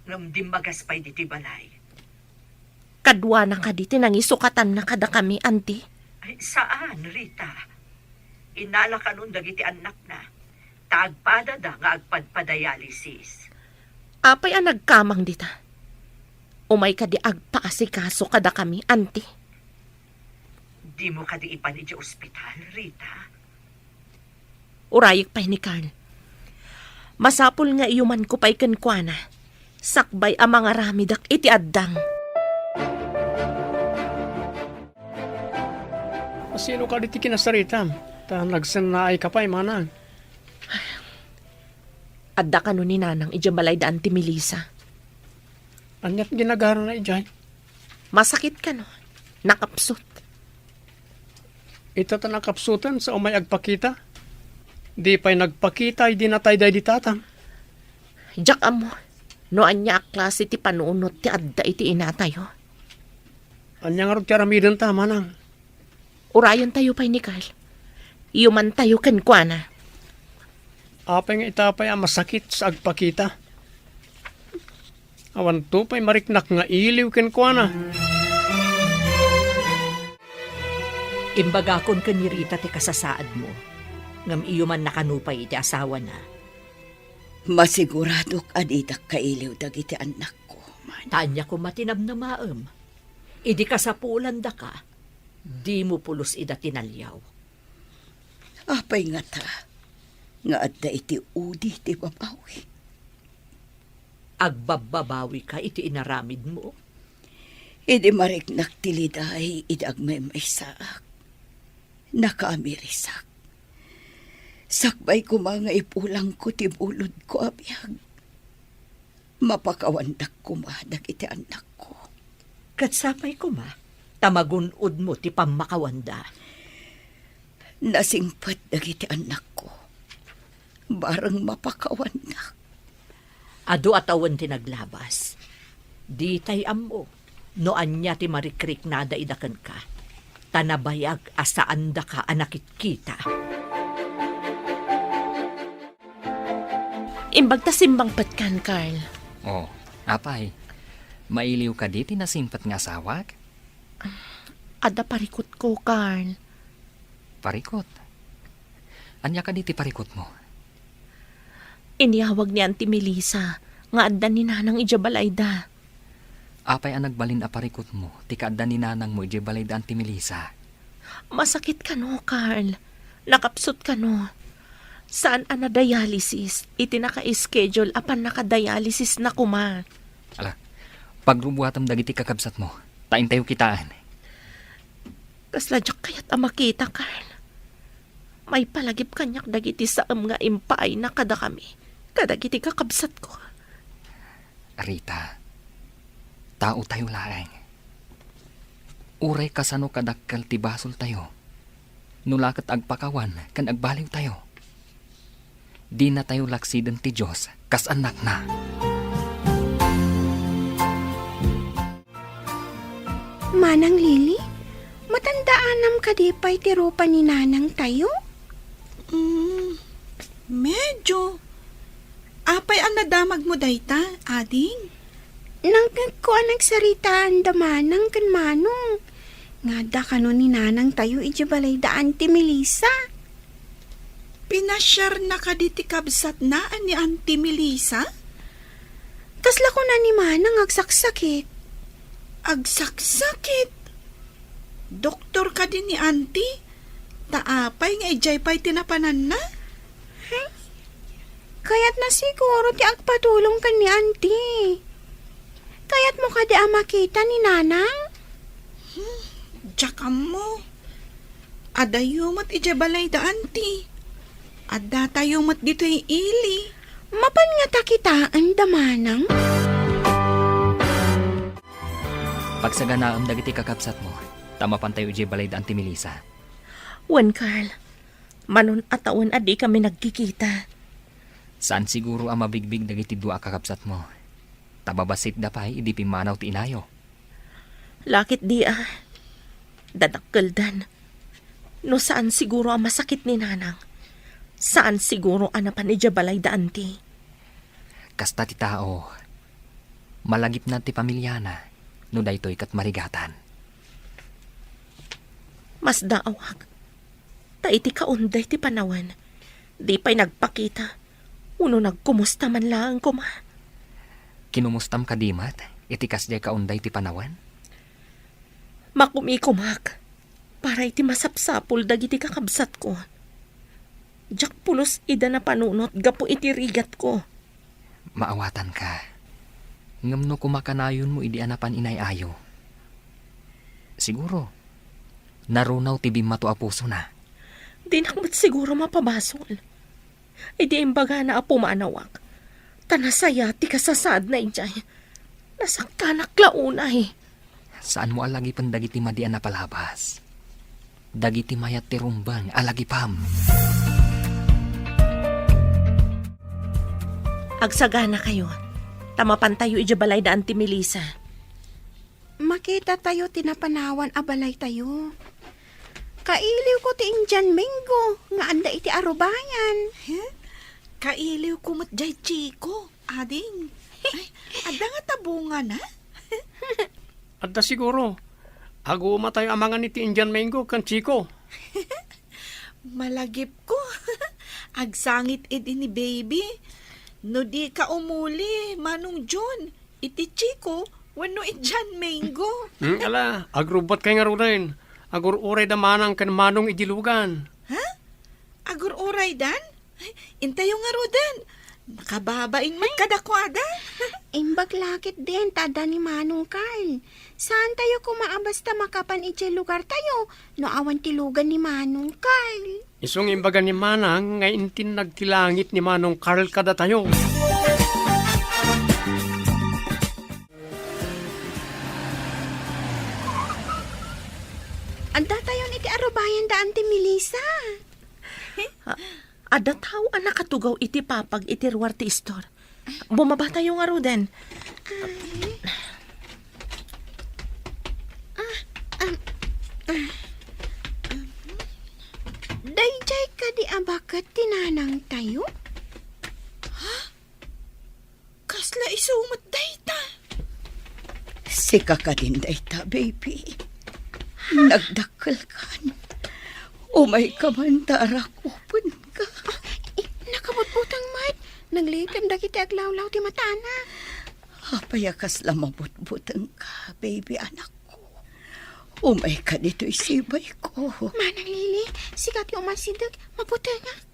ngem dimmagas pay ditoy balay. Kaduana kadi ti nangisukatanna kadakami, Auntie? Ay, saan, Rita. Innala kanon dagiti annakna, ta agpadada nga agpadpadialysis. Apay a nagkamang dita? Umay kadi agpaasikaso kadakami, Auntie? Dimo kadi ipan idiay ospital, Rita? Urayek pay ni Carl. Masapul nga iyumanko pay kenkuana, sakbay a mangaramidak iti addang. Sino kadi ti kinasaritam? Ta nagsennaay ka pay, manang. Adda kano ni Nanang idiay balay da Auntie Melissa. Ania ti ginagarana idiay? Masakit kano. Nakapsut. Ita ta nakapsuten sa umay agpakita? Di pay nagpakita idi natay daydi tatang. Diak ammo no ania a klase ti panunot ti adda iti inatayo. Ania ngarud ti aramidenta, manang? Urayentayo pay ni Carl. Iyumantayo kenkuana. Apay nga ita pay a masakit sa agpakita? Awanto pay mariknak nga iliw kenkuana. Imbagakon ken ni Rita ti kasasaadmo, ngem iyumanna kano pay iti asawana. Masiguradok a didak kailiw dagiti annakko, man. Ta ania koma ti namnamaem? Idi kasapulandaka, dimo pulos ida tinaliaw. Apay ngata nga adda iti udi ti babawi? Agbabbabawika iti inaramidmo? Idi mariknak ti liday idi agmaymaysaak, nakaamirisak. Sakbay koma nga ipulangko ti bulodko a biag, mapakawandak koma dagiti annakko. Ket sapay koma ta magun-odmo ti pammakawanda. Nasingpet dagiti annakko, bareng mapakawandak. Adu a tawen ti naglabas. Ditay ammo no ania ti marikriknada ida kenka, ta nabayag a saandaka a nakitkita. Imbag ta simmangpetkan, Carl. Oh, apay, mailiw kadi ti nasingpet nga asawak? Adda parikutko, Carl. Parikut? Ania kadi ti parikutmo? Inyawag ni Auntie Melissa nga adda ni Nanang idiay balayda. Apay a nagbalin a parikutmo ti kaadda ni Nanangmo idiay balayda Auntie Melissa? Masakit kano, Carl. Nakapsut kano. Saan a nadialysis iti naka-schedule a pannakadialysisna koma. Ala, pagrubuatem dagiti kakabsatmo, ta intayo kitaen. Kasla diak kayat a makita, Carl. Maipalagip kaniak dagiti saem nga impaayna kadakami, kadagiti kakabsatko. Rita, taotayo laeng. Uray kasano kadakkel ti basoltayo, no la ket agpakawan ken agbaliwtayo, dinatayo laksiden ti Dios kas annakna. Manang Lily, matandaanam kadi pay ti rupa ni nanangtayo? Mm, medyo. Apay a nadamagmo dayta, ading? Nangngegko a nagsaritaan da manang ken manong. Nga adda kano ni nanangtayo idiay balay da Auntie Melissa. Pinasiarna kadi ti kabsatna a ni Auntie Melissa? Kasla kuna ni manang agsaksakit. Agsaksakit? Doktor kadi ni Auntie? Ta apay nga idiay pay ti napananna? Hay, kayatna siguro ti agpatulong ken ni Auntie. Kayatmo kadi a makita ni nanang? Hmm, diak ammo. Adayo met idiay balay da Auntie. Addatayo met ditoy ili. Mapan ngata kitaen da manang? Pagsaganaem dagiti kakabsatmo, ta mapantayo idiay balay da Auntie Melissa. Wen, Carl, manon a tawen a dikami nagkikita. Saan siguro a mabigbig dagiti dua a kakabsatmo, ta babassitda pay idi pimmanaw ti inayo. Lakit di a dadakkeldan. No saan siguro a masakit ni nanang, saan siguro a napan idiay balay da Auntie. Kasta ti tao, malagipna ti pamiliana no daytoy ket marigatan. Masdaawak ta iti kaunday ti panawen, di pay nagpakita wenno nagkumusta man laeng koma. Kinumustam kadi met iti kasdiay kaunday ti panawen? Makumikomak para iti masapsapul dagiti kakabsatko. Diak pulos ida napanunot gapu iti rigatko. Maawatanka. Ngem no kumakanayonmo idi a napan inay-ayo, siguro, narunaw ti bimmato a pusona. Dinak met siguro mapabasol. Idi imbagana a pumanawak, ta nasaya ti kasasaadna idiay. Nasakkanak la unay. Saanmo a lagipen dagiti madi a napalabas. Dagiti mayat ti rumbeng a lagipem. Agsaganakayo, ta mapantayo idiay balay da Auntie Melissa. Makitatayo ti napanawan a balaytayo. Kailiwko ti Indian mango nga adda iti arubayan. Huh? Kailiwko met jay Chico, ading. Ay, adda ngata bungana? Adda siguro. Agumatayo a mangan iti Indian mango ken Chico. Malagipko. Agsangit idi ni baby. No dika umuli, Manong John, iti Chico wenno Indian mango. Hmm, ala, agrubbatkay ngaruden. Agur-uray da manang ken manong idi lugan. Ha? Agur-uraydan? Intayo ngaruden. Nakababain met kadakuada. Imbag la ketdin ta adda ni Manong Carl. Saantayo koma a basta makapan idiay lugartayo no awan ti lugan ni Manong Carl. Isu nga imbaga ni Manang nga intinnag ti langit ni Manong Carl kadatayo. Addatayon iti arubayan da Auntie Melissa. A-, adda tao a nakatugaw iti papag iti ruar ti istor. Bumabatayo ngaruden. Ay. Ah, ah, ah. Daydiay kadi a baket ti nanangtayo? Ha? Kasla isu met dayta? Sika kadin dayta, baby. Nagdakkelkan. Umayka man ta arakupenka. Eh, nakabutbuteng met. Naglitem dagiti aglawlaw ti matana. Apay a kasla mabutbutengka, baby anakko? Umayka ditoy sibayko. Manang Lily, sika ti umasideg, mabutengak.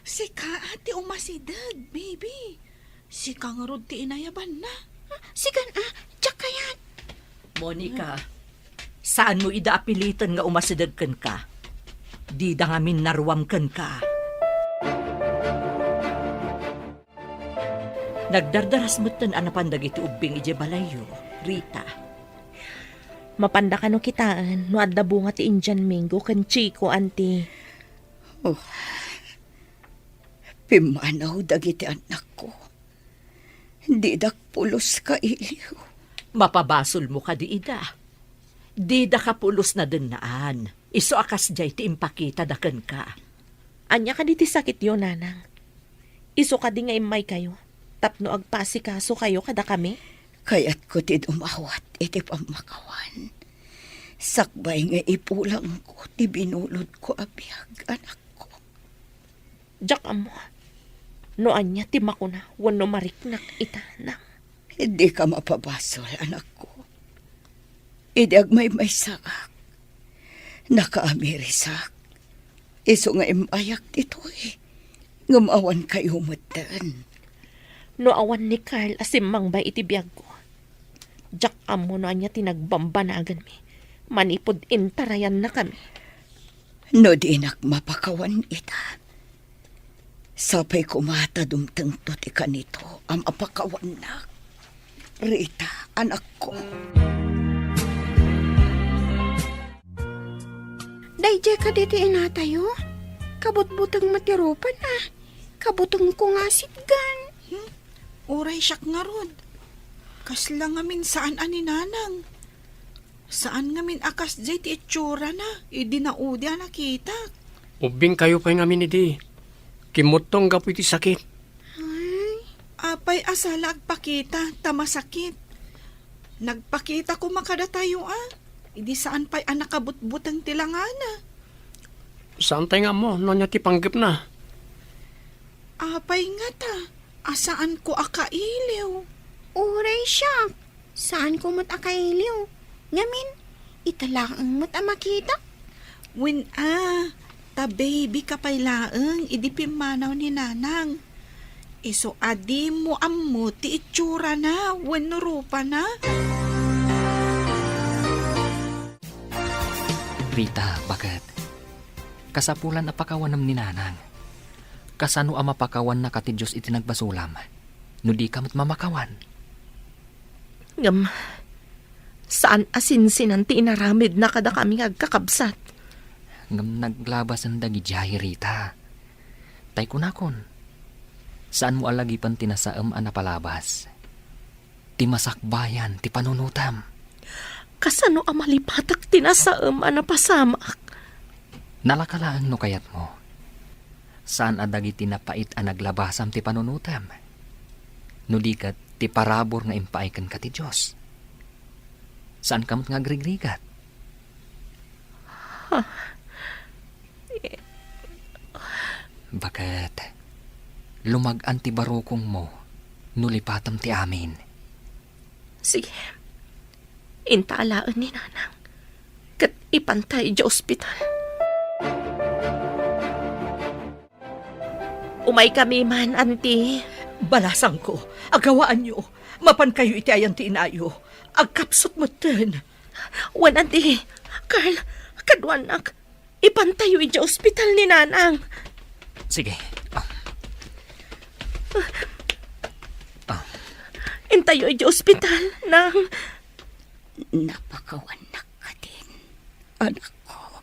Sika ti umasideg, baby. Sika ngarud ti inayabanna. Sikan a, diak kayat. Monica, saanmo ida a piliten nga umasideg kenka. Dida ngamin naruam kenka. Nagdardaras metten a napan dagiti ubbing idiay balayyo, Rita. Mapanda kano kitaen no adda bunga ti Indian mango ken Chico, anti. Oh, pimmanaw dagiti annakko. Didak pulos kailiw. Mapabasolmo kadi ida? Didaka pulos nadennaan. Isu a kasdiay ti impakitada kenka. Ania kadi ti sakityo, nanang? Isu kadi nga immaykayo tapno agpaasikasokayo kadakami? Kayatko ti dumawat iti pammakawan. Sakbay nga ipulangko ti binulodko a biag, anakko. Diak ammo no ania ti makuna wenno mariknak ita, nang. Dika mapabasol, anakko. Idi agmaymaysaak, nakaamirisak. Isu nga immayak ditoy, ngem awan kayo metten. No awan ni Carl a simmangbay iti biagko, diak ammo no ania ti nagbambanaganmi manipud intarayannakami. No dinak mapakawan ita, sapay koma ta dumtengto ti kanito a mapakawannak. Rita, anakko. Daydiay kadi ti inatayo? Kabutbuteng met ti rupana. Kabutengko nga sitgan. Hmm? Uray siak ngarud. Kasla ngamin saan a ni nanang. Saan ngamin a kasdiay ti itsurana idi naudi a nakitak. Ubbingkayo pay ngamin idi. Kimmuttong gapu iti sakit. Ay. Apay a sala agpakita ta masakit. Nagpakita koma kadatayo a. Idi saan pay a nakabutbuteng ti langana. Saan tay nga ammo no ania ti panggepna. Apay ngata a saanko a kailiw? Uray siak, saanko met a kailiw. Ngamin, ita laeng met a makitak. Wen a, ta baby ka pay laeng idi pimmanaw ni nanang. Isu a dimo ammo ti itsurana wenno rupana. Rita, baket. Kasapulan a pakawanem ni nanang. Kasano a mapakawannaka ti Dios iti nagbasolam, no dika met mamakawan? Ngem, saan a sinsinan ti inaramidna kadakami nga agkakabsat. Ngem naglabasen dagidiay, Rita. Tay kunakon, saanmo a lagipen ti nasaem a napalabas. Ti masakbayan ti panunotem. Kasano a malipatak ti nasaem a napasamak? Nalaka laeng no kayatmo. Saan a dagiti napait a naglabasam ti panunotem. No di ket ti parabur nga impaay kenka ti Dios. Saanka met nga agrigrigat. Ha? Baket, lumag-an ti barukongmo no lipatem ti amin. Sige. Inta alaen ni nanang. Ket ipanta idiay ospital. Umaykami man, anti. Balasangko, agawaanyo. Mapankayo iti ayan ti inayo. Agkapsut metten. Wen, anti. Carl, kaduanak. Ipantayo idiay ospital ni nanang. Sige. Ah. Ah. Intayo idiay ospital, nang. Napakawannak kadin, anakko.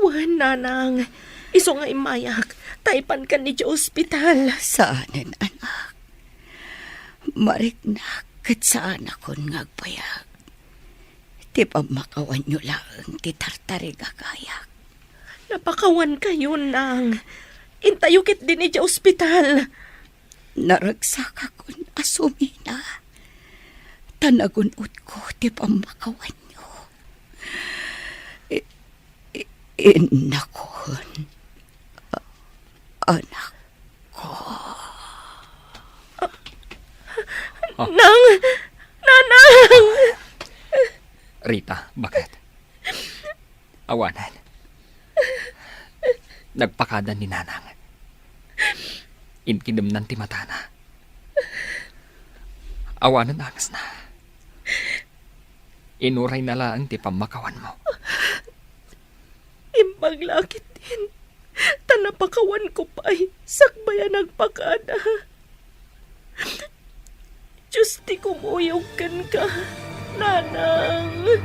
Wen, nanang. Isu nga immayak, ta ipankan idiay ospital. Saanen, anak. Mariknak ket saanakon nga agbayag. Ti pammakawanyo laeng ti tartarigagayak. Napakawankayo, nang. Intayo ketdin idiay ospital. Naragsakakon a sumina, ta nagun-otko ti pammakawanyo. I-, i-, innakon, a-, anakko. Ah. Nang, nanang! Rita, baket? Awanen. Nagpakadan ni nanang. Inkidemnan ti matana. Awanen angesna. Inurayna laeng ti pammakawanmo. Imbag la ketdin, ta napakawanko pay sakbay a nagpakada. Dios ti kumuyog kenka. Nanang.